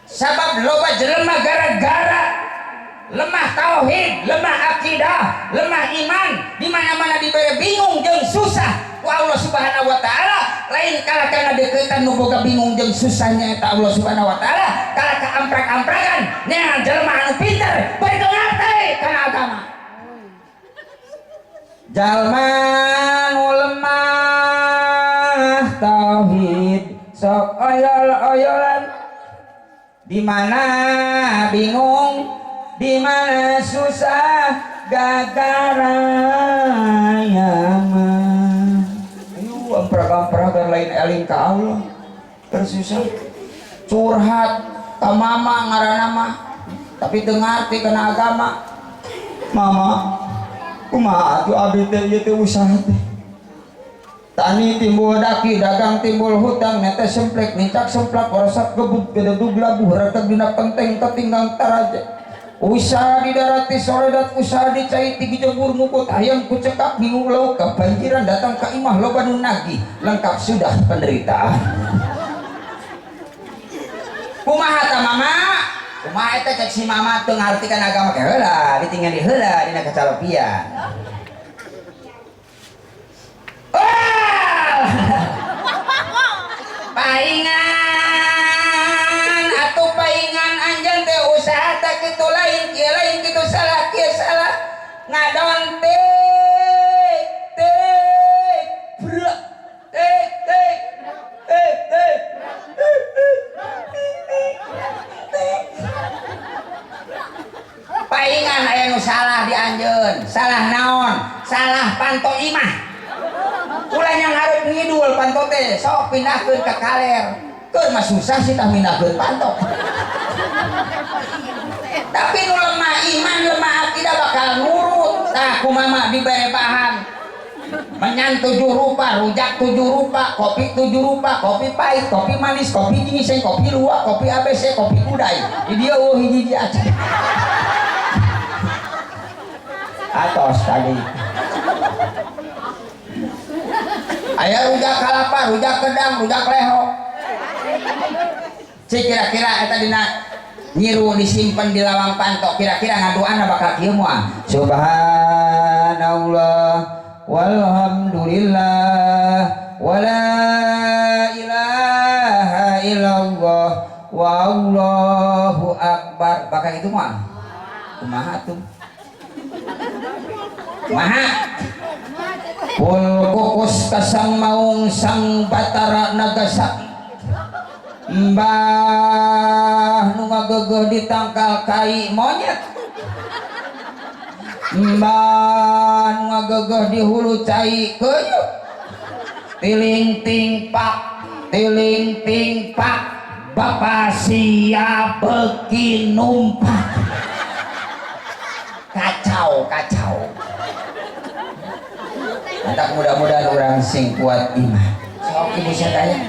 S1: Sabab loba jelema gara-gara lemah tauhid, lemah akidah, lemah iman, di mana-mana diberi bingung jeung susah ku Allah Subhanahu wa taala, lain kalah kana deukeut kadeukeutan nu boga bingung jeung susahnya eta Allah Subhanahu wa taala. Kalah ka amprak-amprakan neangan jelema anu pinter bari teu ngarti kana agama. Jalma nu lemah tauhid sok oyol-oyolan, di mana bingung, di mana susah, gagara mah. Ayo amprak-amprakan lain eling ka Allah. Tersusah. Curhat ka mama ngaranna mah, tapi teu ngarti kana agama. Mama, kumaha atuh abdi teh ieu teh usaha teh? Tani timbul daki, dagang timbul hutang, netes semplek, nincak semplak, orosak gebuk, gededug labuh, retek dina penteng, ketinggang taraja. Usaha di darat ti soredat, usaha di cai tigi jebur mukut, hayam kucekap, bingung lauk, kebanjiran datang ka imah loba nu nagih, lengkap sudah penderitaan. Kumaha ta mama? Kumaha eta cek si mama teu ngarti kana agama ke heula, ditinggali heula dina kacalopian. Paingan atuh paingan anjeun teh usaha teh kitu lain kieu lain kitu salah kieu salah ngadon tik tik brek tik tik tik tik tik. Paingan aya nu salah di anjeun, salah naon? Salah panto imah. Ulah yang hareup ngidul panto teh sok pindahkeun ka kaler. Keur mah susah sih tah mindahkeun panto. Tapi nu lemah iman, lemah akidah bakal nurut. Tah kumaha dibere bahan. Menyan 7 rupa, rujak 7 rupa, kopi 7 rupa, kopi pahit, kopi manis, kopi ginseng, kopi luwak, kopi ABC, kopi kudai. Di dieu eueuh hiji-hiji aja. Atos tadi. Aya rujak kalapa, rujak kedang, rujak leho. Cik kira-kira eta dina nyiru disimpen di lawang panto, kira-kira ngadoana bakal kieu moal. Subhanallah walhamdulillah wala ilaha illallah wallahu akbar. Bakal itu moal. Kumaha tuh? Kumaha? Pul kukus kasang maung sang batara nagasa mbah nu ngagegeuh di tangkal kai monyet, mbah nu ngagegeuh di hulu cai keuyeuh, tiling ting pak tiling ting pak bapa sia beuki numpak. Kacau kacau. Mantap, mudah-mudahan orang sing kuat iman. Sok ibu sadaya.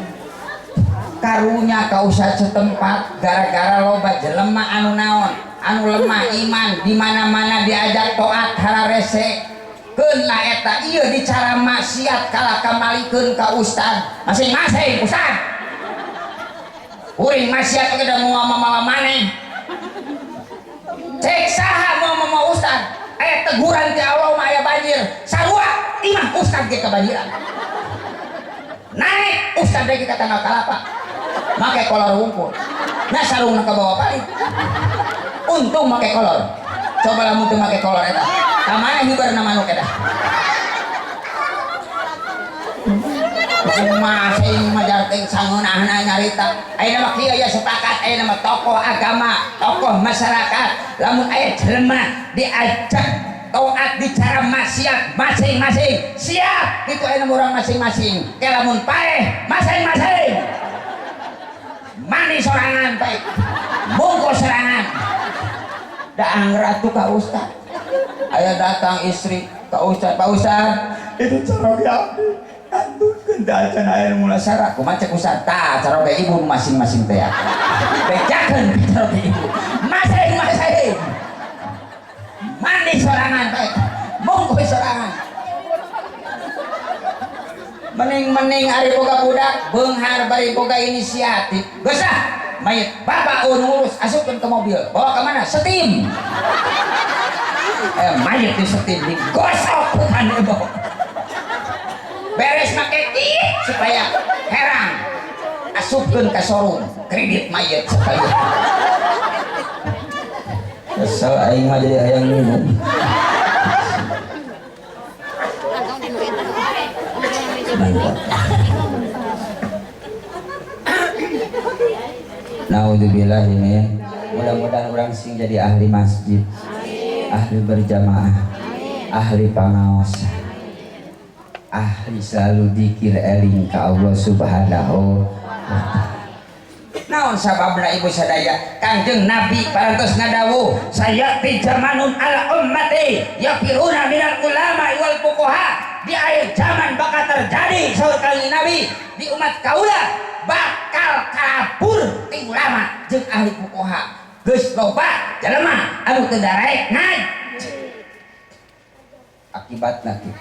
S1: Karunya ka usaha setempat gara-gara loba jelema anu naon, anu lemah iman di mana-mana diajak taat hararese. Keun lah eta ieu dicara maksiat kalah kamalikeun ka ustad. Masing-masing ustad. Kuring maksiat oge da moal mamawa maneh. Cek saha moal mamawa ustad? Aya teguran ti Allah mah aya banjir. Sarua imah ustad ge kebanjiran. Naik ustad ge ka tanggal kalapa. Make kolor wungkul. Nah sarungna ka bawah paling. Untung make kolor. Coba lamun teu make kolor eta. Ka mana hibarna manuk eta? Kumaha sing majar teh sangeunahna nyarita. Ayeuna mah kieu ya sepakat ayeuna mah tokoh agama, tokoh masyarakat, lamun aya jelema diajak taat bicara maksiat masing-masing siap itu ayeuna urang masing-masing. Ke lamun paeh masing-masing. Mani sorangan baik. Bungkus sorangan. Da angger atuh ka ustad. Aya datang istri ka ustad, Pak Ustad, itu caroge abdi. Antunkeun da acan aya nu mulasara. Kumaha cek ustad? Tah caroge ibu masing-masing teh. Bejakeun caroge ibu. Masing-masing. Mandi sorangan baik. Bungkus sorangan. Mening-mening ari boga budak beunghar bari boga inisiatif. Geus ah, mayit bapak urus asupkeun ke mobil. Bawa ke mana? Setim. Mayit di setim digosok ku kanebo. Beres make kieu supaya herang. Asupkeun ka showroom kredit mayit sekali. Kesel aing mah jadi hayang minum. Naudzubillah ini. Mudah-mudahan orang sing jadi ahli masjid, ahli berjamaah, ahli pangaos, ahli selalu dikir eling ka Allah Subhanahu wa ta'ala. Naon sababna ibu sadaya? Kangjeng Nabi parantos ngadawuh, sayati zamanun ala ummati yafiruna minal ulama wal fuqaha. Di akhir zaman bakal terjadi saur kangjeng Nabi di umat kaula bakal kalabur ti ulama jeung ahli fuqaha. Geus loba jelema anu teu daraek ngaji. Akibatna kitu.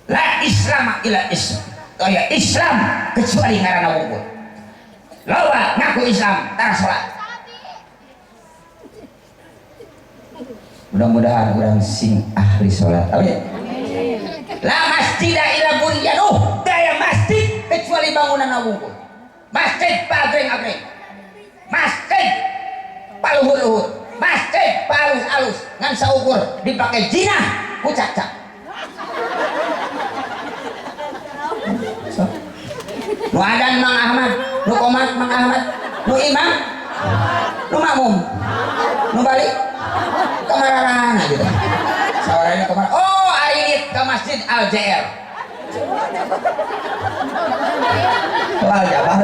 S1: La Islam ila Islam. Kaya Islam kecuali ngaranna wungkul. Loba ngaku Islam tara salat. Mudah-mudahan urang sing ahli salat. Amin. La masjida ila bunyanuh. Daya masjid kecuali bangunan wungkul. Masjid pagreng-agreng. Masjid paluhur-luhur. Masjid palus-alus ngan saukur dipake jinah ku cacak. Nu adan Mang Ahmad, nu komat Mang Ahmad, nu imam, nu makmum, nu balik kamarana gitu. Sawarana kamar. Oh, ari ke Masjid Al JR. Al Jabar.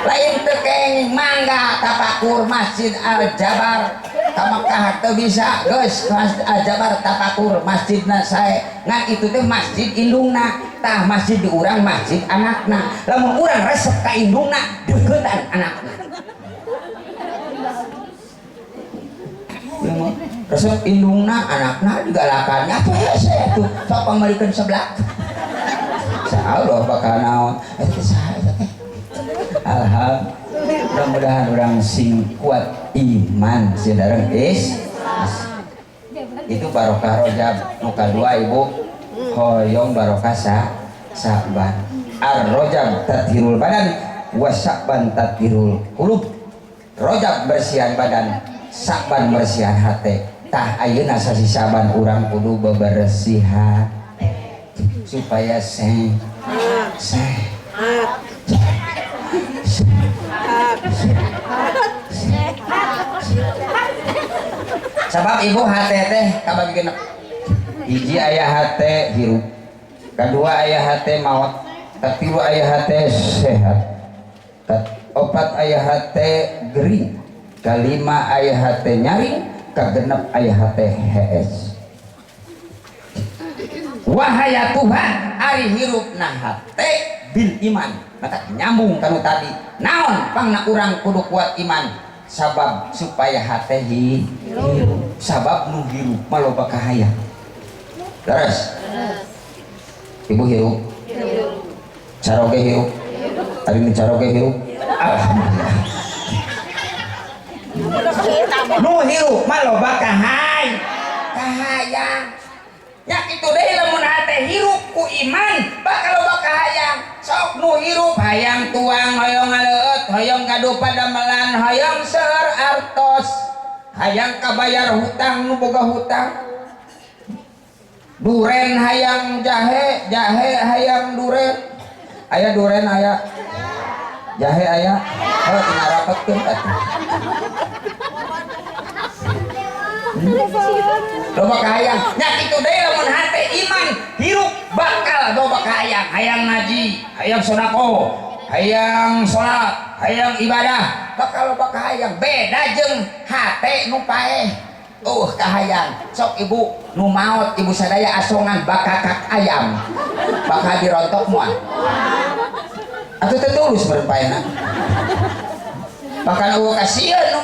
S1: Lain teu kenging mangga tapakur Masjid Al Jabar. Ka Mekah teu bisa geus Masjid Al Jabar tapakur masjidna sae. Ngan itu teh masjid indungna, tah masjid di urang masjid anakna. Lamun urang resep ka indungna deuketan anakna. Resep indungna anakna digalakan atuh hese atuh sok pamalikeun seblak. Insyaallah bakal naon eta saha eta teh. Alhamdulillah. Mudah-mudahan orang sing kuat iman saudara is. Itu barokah Rojab. Nu kadua ibu hoyong barokah Sa'ban. Ar-Rojab tathirul badan wa Sa'ban tathirul qulub. Rojab bersihan badan, Sa'ban bersihan hati. Tah ayeuna sasi Sa'ban urang kudu bebersihan supaya seh seh. Sabab ibu hate teh kabagi genep. Hiji aya hate hirup, kadua aya hate maot, katilu aya hate sehat, opat aya hate gering, kalima aya hate nyaring, kagenep aya hate hees. Wahaya Tuhan ari hirupna hate bil iman. Maka nyambung kanu tadi. Naon pangna urang kudu kuat iman? Sabab supaya hate hirup. Sabab nu hirup mah loba kahayang. Leres. Ibu hirup. Caroge hirup. Ari nu caroge hirup. Alhamdulillah. Nu hirup mah loba kahayang. Nya kitu deui lamun hate hirup ku iman bakal loba kahayang. Sok nu hirup hayang tuang, hoyong ngaleueut, hoyong gaduh padamelan, hoyong seueur artos, hayang kabayar hutang nu boga hutang. Duren hayang jahe, jahe hayang duren. Aya duren aya. Jahe aya. Heuh tinggal rapetkeun atuh. Loba kahayang. Nya kitu deui lamun hate iman hirup bakal loba kahayang. Hayang ngaji, hayang sedekah, hayang salat, hayang ibadah, bakal loba kahayang. Beda jeung hate nu paeh. Kahayang. Sok ibu nu maot ibu sadaya asongan bakakak ayam. Bakal dirontok moal. Atuh teu tulus meureun paehna. Bahkan eueuh kasieun nu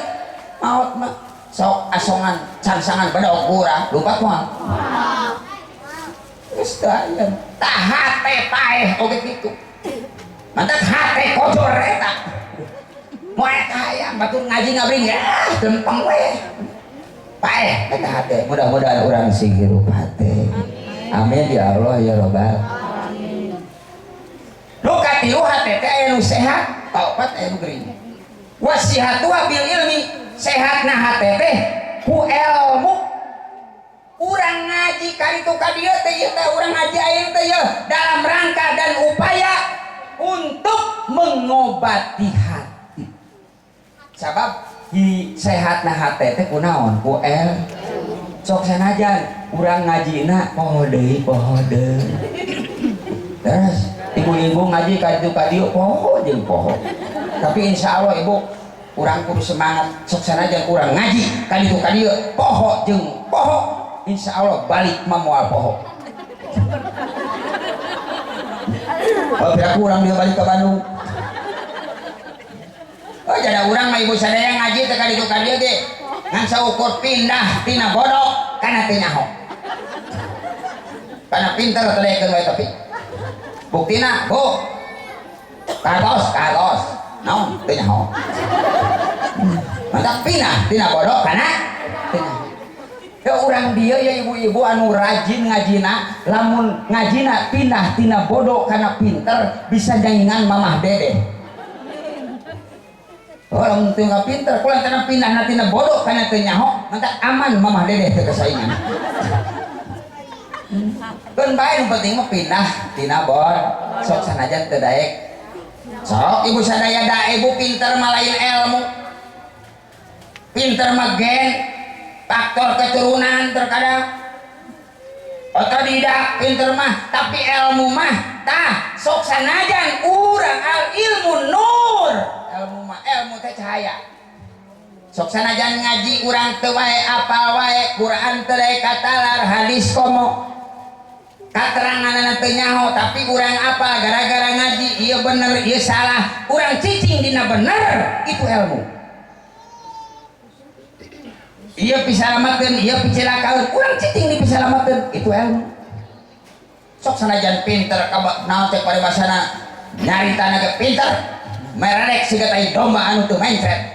S1: maot mah. Sok asongan cangsangan bedog urang lupa moal. Geus teu aya. Tah hate paeh oge kitu. Mantak hate kojor eta. Moal kahayang batur ngaji ngabring ya lempeng we. Paeh eta hate. Mudah-mudahan urang sing hirup hate. Amin ya Allah ya Robbal. Nu katilu hate teh aya nu sehat, kaopat aya nu gering. Wasihatu bil ilmi, sehatna hate teh ku ilmu. Urang ngaji kaditu ka dieu teh ieu teh urang ngaji ayeuna teh ieu dalam rangka dan upaya untuk mengobati hati. Sabab hi sehatna hate teh kunaon? Ku ilmu. Sok sanajan urang ngajina poho deui poho deui. Terus ibu-ibu ngaji ka ditu ka dieu poho jeung poho. Tapi insya Allah ibu urang kudu semangat sok sanajan urang ngaji ka ditu ka dieu poho jeung poho, insya Allah balik mah moal poho. Oh, piraku urang dia balik ke Bandung. Oh, jadi urang mah ibu sadaya ngaji teh ka ditu ka dieu ge ngan saukur pindah tina bodoh kana teu nyaho. Kana pinter teh wae tapi buktina bu katos katos naon teu nyaho. Mantap pindah tina bodoh kana teu nyaho. Ya urang dieu ya ibu-ibu anu rajin ngajina, lamun ngajina pindah tina bodoh kana pinter bisa nyaingan mamah dedeh. Oh, lamun teu pinter, kulan tina pindah tina bodoh kana teu nyaho, mantap aman mamah dedeh teu kesaingan. Keun bae nu penting mah pindah tina bod, sok sanajan teu daek. Sok ibu sadaya da ibu pinter mah lain ilmu. Pinter mah gen, faktor keturunan terkadang. Otodidak pinter mah, tapi ilmu mah tah sok sanajan urang al ilmu nur. Ilmu mah ilmu teh cahaya. Sok sanajan ngaji urang teu wae apal wae Quran teu daek katalar hadis komo. Kateranganana teu nyaho tapi urang apal gara-gara ngaji ieu bener ieu salah, urang cicing dina bener itu ilmu. Ieu pisalamatkeun ieu picilakaeun, urang cicing di pisalamatkeun itu ilmu. Sok sanajan pinter ka naon teh paribasana nyaritana ge pinter, meredek siga tai domba anu teu mencret.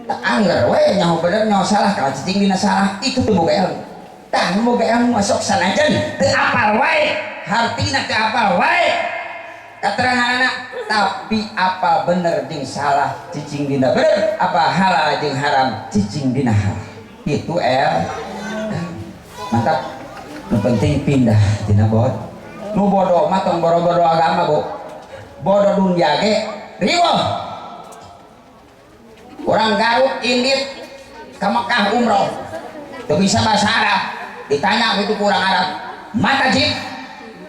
S1: Tak angger we nyaho bener nyaho salah kalau cicing dina salah itu teu boga ilmu. Tah nu boga ilmu masuk sanajan teu apal wae, hartina teu apal wae kateranganana tapi apa bener jeung salah cicing dina bener, apa halal jeung haram cicing dina halal. Itu el mantap. Nu penting pindah tina bod. Nu bodoh mah tong boro-boro agama bu. Bodoh dunia ge riweuh. Orang Garut indit ka Mekah umroh teu bisa bahasa Arab, ditanya itu kurang Arab, mata jib,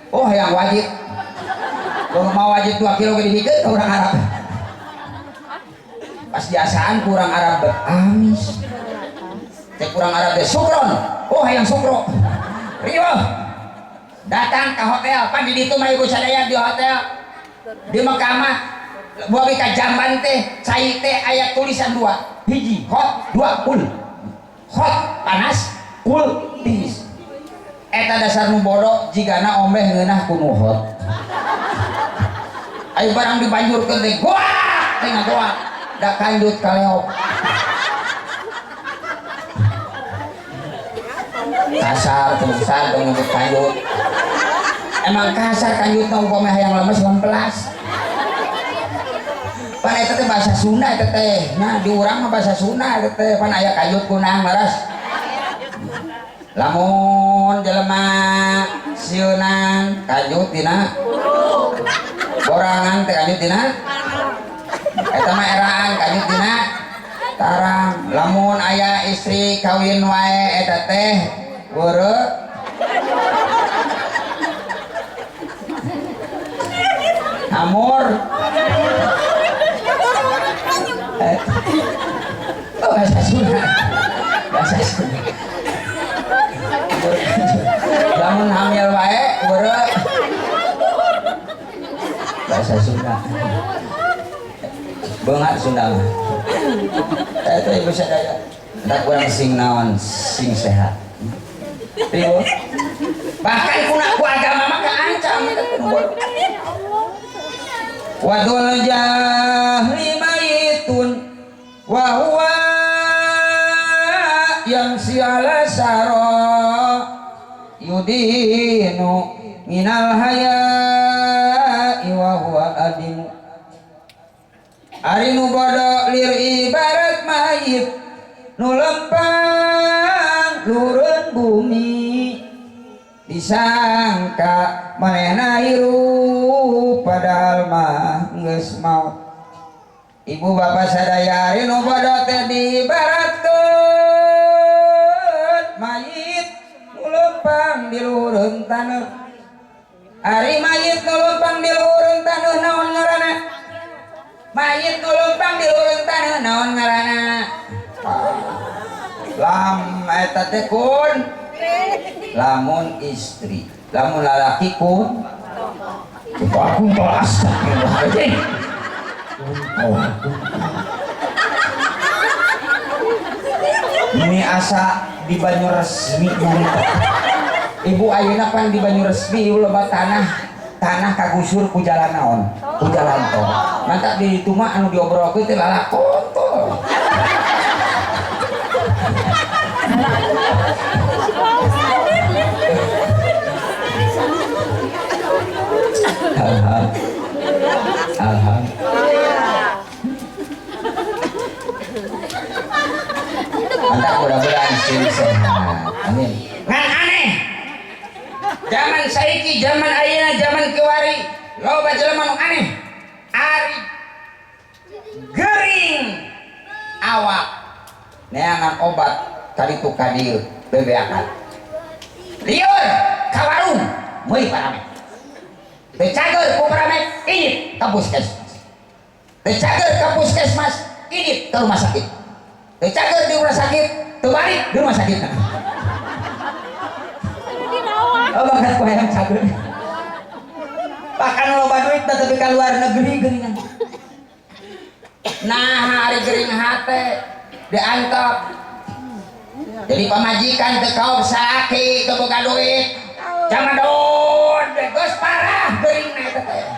S1: oh yang wajib, kalau mau wajib 2 kilo gede dikit kurang Arab, pas jasaan kurang Arab beramis, cek kurang Arab deh sukron, oh yang sukro, riweuh, datang ke hotel, pan di ditu mah ibu sadaya di hotel, di Mekah mah, buat ka jamban teh, cai teh aya tulisan 2, hiji hot, 2 kul. Hot panas, kul tiis. Eta dasar nu bodoh jigana omeh ngeunah ku nu hot. Ayo barang dibanjurkeun teh goak teh ngagoak, da kanjut kaleop. Kasar terusan tong nyebut kanjut. Emang kasar kanjut mah upami hayang lemes lempelas. Pan eta teh bahasa Sunda eta teh. Nah, di urang mah bahasa Sunda eta teh pan aya kanjut kunang leres. Lamun jelema sieunan kanjut dina borangan teh kanjut dina eta mah eraan kanjut dina tarang. Lamun aya istri kawin wae eta teh weureu amur. Oh, bahasa Sunda, bahasa Sunda. Lamun hamil wae weureu bahasa Sunda. Beungat Sunda mah. Eta ibu sadaya. Eta kurang sing naon sing sehat. Riweuh. Bahkan kuna ku agama mah kaancam eta teh bodoh. Wadul jahli mayitun wa huwa yamsi ala sara. yudinu minal haya'i wa huwa adimu. Ari nu bodoh lir ibarat mayit nu lempang lureun bumi, disangka manehna hirup padahal mah geus maot. Ibu bapak sadaya ari nu bodoh teh diibaratkeun mayit nu lempang di luhureun taneuh. Ari mayit nu lempang di luhureun taneuh naon ngaranna? Mayit nu lempang di luhureun taneuh naon ngaranna? Lam eta teh kun lamun istri, lamun lalaki kun kuntol astagfirullahaladzim. Ini asa di banyu resmi nyarita. Ibu ayeuna pan di banyu resmi ibu loba tanah, tanah kagusur ku jalan naon? Ku jalan tol. Mantap di ditu mah anu diobrolkeun teh lalakon tol. Alhamdulillah. Mantap, mudah-mudahan sing sehat. Amin. Ngan aneh. Zaman saiki, zaman ayeuna, zaman kiwari, loba jelema nu aneh. Ari gering awak neangan obat kaditu ka dieu bebeakan. Lieur ka warung meuli paramek. Teu cager ku paramek indit ka puskesmas. Teu cager ka puskesmas indit ka rumah sakit. Teu cager di rumah sakit, teu balik di rumah sakit. Oh, bakat ku hayang cager. Bahkan loba duit tapi ka luar negeri geuningan. Nah, ari gering hate diantep. Jadi pamajikan teu kaop salaki teu boga duit. Jamadon geus parah geuringna eta teh.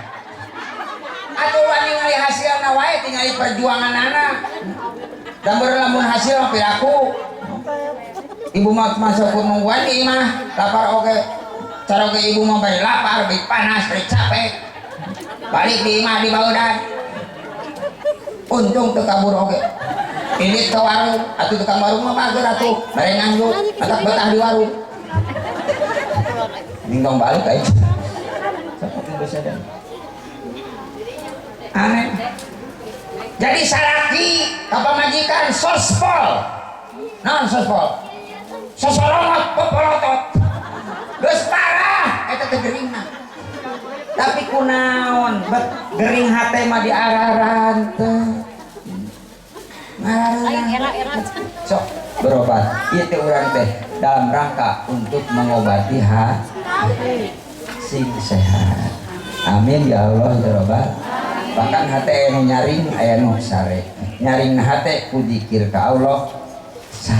S1: Atuh ulah ningali hasilna wae tingali perjuanganana. Da lamun hasil mah piraku. Ibu mah masuk nungguan di imah, lapar oge. Cara oge ibu mah bari lapar, bari panas, bari capek. Balik di imah di baudan. Untung teu kabur oge. Ini ke warung, atuh tukang warung mah mager atuh, bari nganjuk, atak betah di warung. Ningtong balik aja. Aneh. Jadi salaki ka pamajikan sospol. Naon sospol? Sosorongot pepolotot. Geus parah eta teh geringna. Tapi kunaon bet gering hate mah diararanteu. Sok berobat. Ieu teh urang teh dalam rangka untuk mengobati hati sing sehat. Amin ya Allah ya Rabbal. Bahkan hate aya nu nyaring aya nu sare. Nyaring hate ku zikir ka Allah,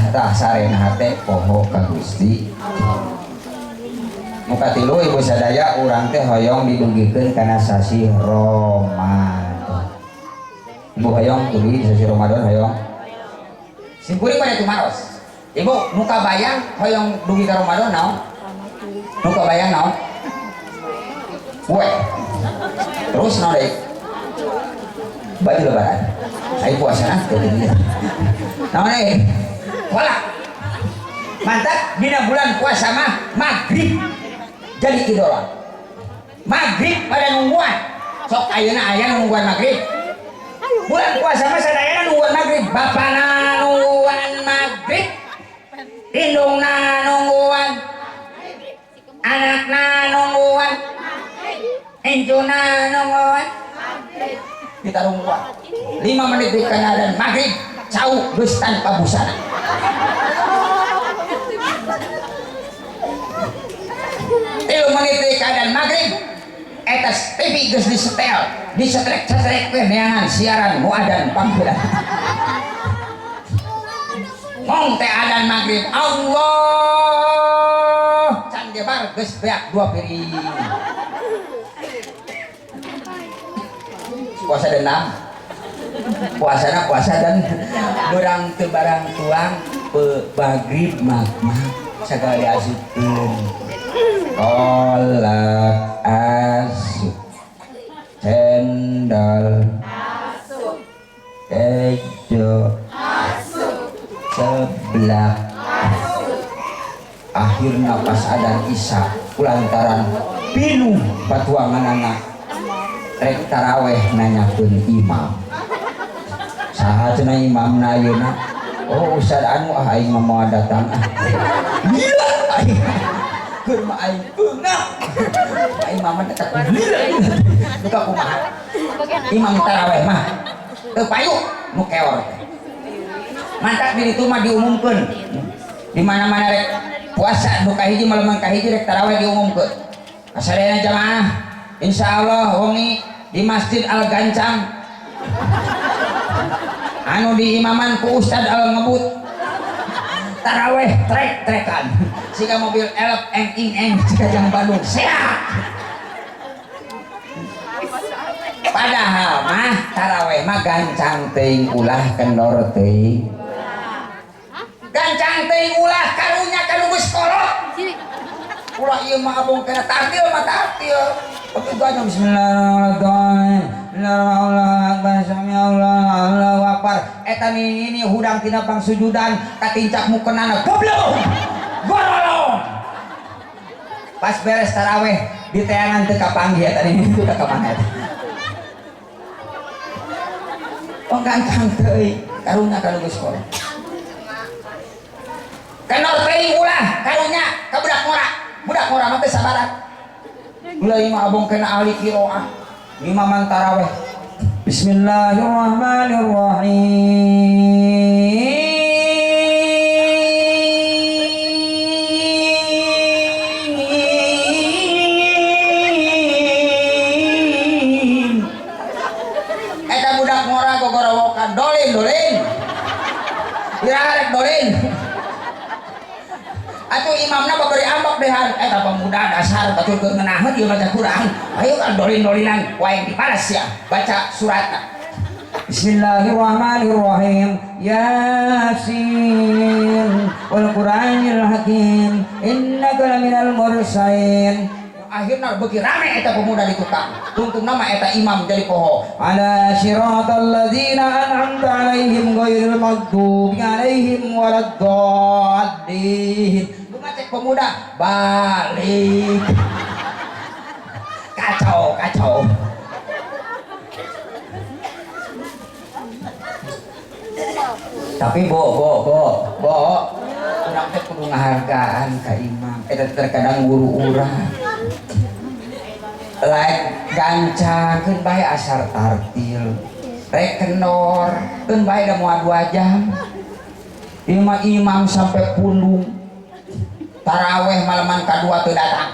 S1: tah sarena hate poho ka Gusti. Nu katilu ibu sadaya urang teh hoyong didugikeun kana sasih Ramadan. Ibu hoyong dugi sasih Ramadan hoyong. Simkuring pada tumaros. Ibu nu kabayang hoyong dugi ka Ramadan naon? Nu kabayang naon? Kue. Terus naon deui? Baju lebaran. Ai puasa teh deui. Naon deui? Kolak. Mantap dina bulan puasa mah maghrib jadi idola. Maghrib pada nungguan. Sok ayeuna aya nungguan maghrib. Bulan puasa mah sadayana nungguan maghrib. Bapana nungguan maghrib, indungna nungguan, anakna nungguan, incuna nungguan. Kita nungguan 5 menit di dan maghrib cau geus tanpa busana. 3 menit di keadaan maghrib eta TV geus disetel, disetrek-setrek we neangan siaran nu adan panggilan. Mong teh adan maghrib Allah can gebar geus beak 2 piring. Puasa dendam, puasana puasa dan berang teu barang tuang pe maghrib mah sagala diasupkeun. Kolak asup, cendol
S3: Asup.
S1: Kejo
S3: Asup.
S1: Seblak
S3: Asup.
S1: Akhirnya pas adan isya kulantaran pinuh patuangan anak rek taraweh nanyakeun imam saha cenah imamna ayeuna. Oh, ustad anu, ah, aing mah moal datang, ah, gila aing keur mah aing beungah, aing mah tetep gila duka kumaha imam taraweh mah teu payu nu keor teh. Mantak di ditu mah diumumkeun di mana-mana rek puasa nu kahiji malam kahiji rek taraweh diumumkeun. Kasadayana jamaah, insyaallah wengi di Masjid Al Gancang anu diimaman ku Ustad Al Ngebut taraweh trek-trekan siga mobil elf eng ing eng siga jang Bandung sehat. Padahal mah taraweh mah gancang teuing ulah, kendor teuing. Gancang teuing ulah, karunya ka nu geus kolot. Ulah ieu mah abong kana tartil mah tartil. Tapi gua bismillahirrahmanirrahim. Allahu akbar. Eta ini hudang tina pangsujudan katincak mukenana goblok. Gorolong. Pas beres taraweh di teangan teu kapanggih eta ini teu ka mana eta. Oh, gancang teuing karunya ka nu geus kolot. Kendor teuing ulah karunya ka budak ngora. Budak ngora mah teu sabaran. Ulah ieu mah abong kena ahli qiraah. Imaman taraweh. Bismillahirrahmanirrahim. Eta budak ngora gogorowokan dolin dolin. Iraha rek dolin. Atuh imamna babari ambek dehan eta pemuda dasar batur keur ngeunaheun ieu maca Quran. Ayo kan dolin-dolinan wae dibalas ya baca suratna. Bismillahirrahmanirrahim. Yasin wal Qur'anil Hakim innaka laminal mursalin. Akhirna beuki rame eta pemuda di tukang. Tungtungna mah eta imam jadi poho. Ala siratal ladzina an'amta alaihim ghairil maghdubi alaihim waladdallin. Cek pemuda balik. Kacau kacau. Tapi bo bo bo bo urang teh kudu ngahargaan ka imam. Eta terkadang guru urang lain gancangkeun bae asar tartil rek kendor keun bae da moal 2 jam. Ieu mah imam sampai pundung taraweh malaman kadua teu datang.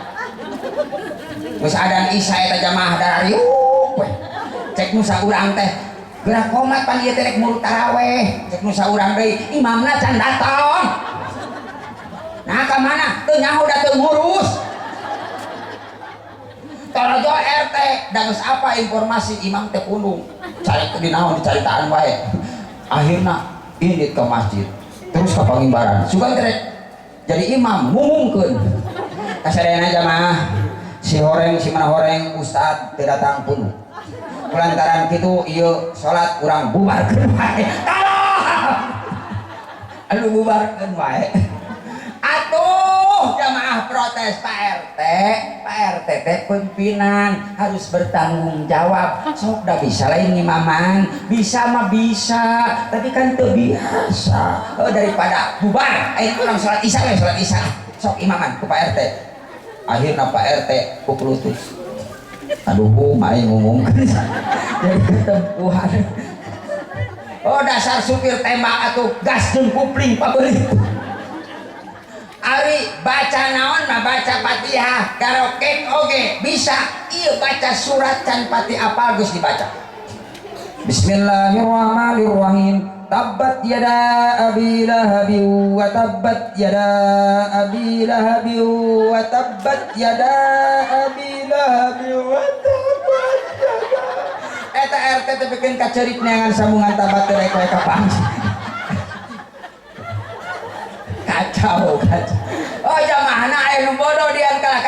S1: Geus adan isya eta jamaah darariuk we. Cek nu saurang teh geura komat pan ieu teh rek muru taraweh. Cek nu saurang deui imamna can datang. Nah ka mana? Teu nyaho da teu ngurus. Torojo RT da geus apa informasi imam teh pundung. Cari di naon dicaritaan wae. Akhirna indit ke masjid. Terus ka pangimbaran. Sugan teh jadi imam ngumumkeun kasadayana jamaah si horeng si mana horeng ustad teu datang pun kulantaran kitu ieu salat urang bubarkeun wae. Tolong anu bubarkeun wae atuh jamaah protes. Pak RT, Pak RT teh pimpinan harus bertanggung jawab. Sok da bisa lain ngimaman, bisa mah bisa, tapi kan teu biasa. Oh, daripada bubar, ayo urang salat isya we, salat isya. Sok imaman ku Pak RT. Akhirna Pak RT ku kulutus. Aduh, aing ngumumkeun. Jadi ketempuhan. Oh, dasar supir tembak atuh gas jeung kupling pabeulit. Ari baca naon mah baca Fatihah, garokek oge bisa. Ieu baca surat can pati apal geus dibaca. Bismillahirrahmanirrahim. Tabbat yada abi lahabi wa tabbat yada abi lahabi wa tabbat yada abi lahabi wa tabbat yada. Eta RT teh bikin kacerik neangan sambungan tabat teh rek we kapanggih. Kacau kacau. Oh jamaahna aya nu bodoh dian kalah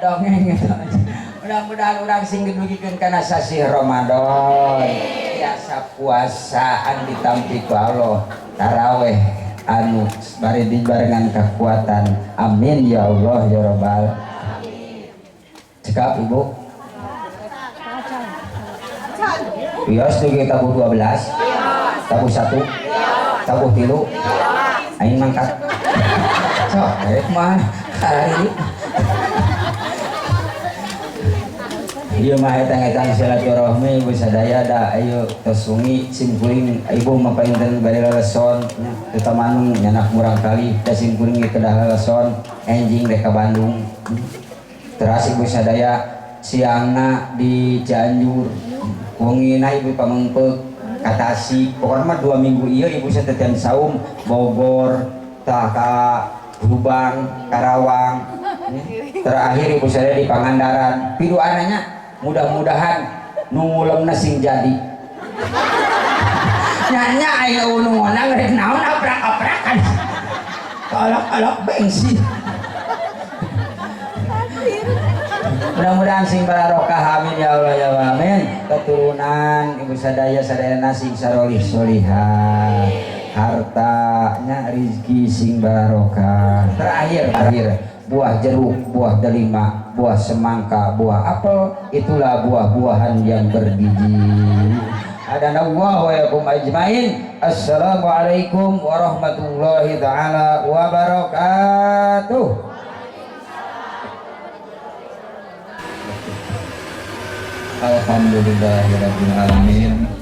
S1: Dongeng gitu. Mudah-mudahan urang sing didugikeun kana sasih Ramadan. Biasa puasa anu ditampi ku Allah, taraweh anu bari dibarengan kekuatan. Amin ya Allah ya Rabbal. Cekap, Ibu. Wios dugi tabuh 12, tabuh 1, tabuh 3, aing mangkat. Sok, rek mah hari. Ieu mah etang-etang silaturahmi ibu sadaya da ayo tos wengi sim kuring ibu mah painten bade leleson nya teu manung nyanak murang kali da sim kuring kedah leleson enjing rek ka Bandung. Teras ibu sadaya siangna di Cianjur, wengina ibu pamengpeuk ka Tasik. Pokona mah 2 minggu ieu ibu satetian saum Bogor tah ka Lubang, Karawang. Terakhir ibu sadaya di Pangandaran. Piduananya mudah-mudahan nu ngulemna sing jadi. Nya aya nu ngonang rek naon aprak-aprakan. Kolok-kolok bensin. Mudah-mudahan sing barokah, amin ya Allah ya Allah, amin. Keturunan ibu sadaya sadayana sing sarolih solihah, hartanya rizki sing barokah. Terakhir akhir buah jeruk, buah delima, buah semangka, buah apel, itulah buah-buahan yang berbiji. Adanallahu wa yakum ajmain. Assalamualaikum warahmatullahi taala wabarakatuh.
S2: Alhamdulillahirabbil alamin.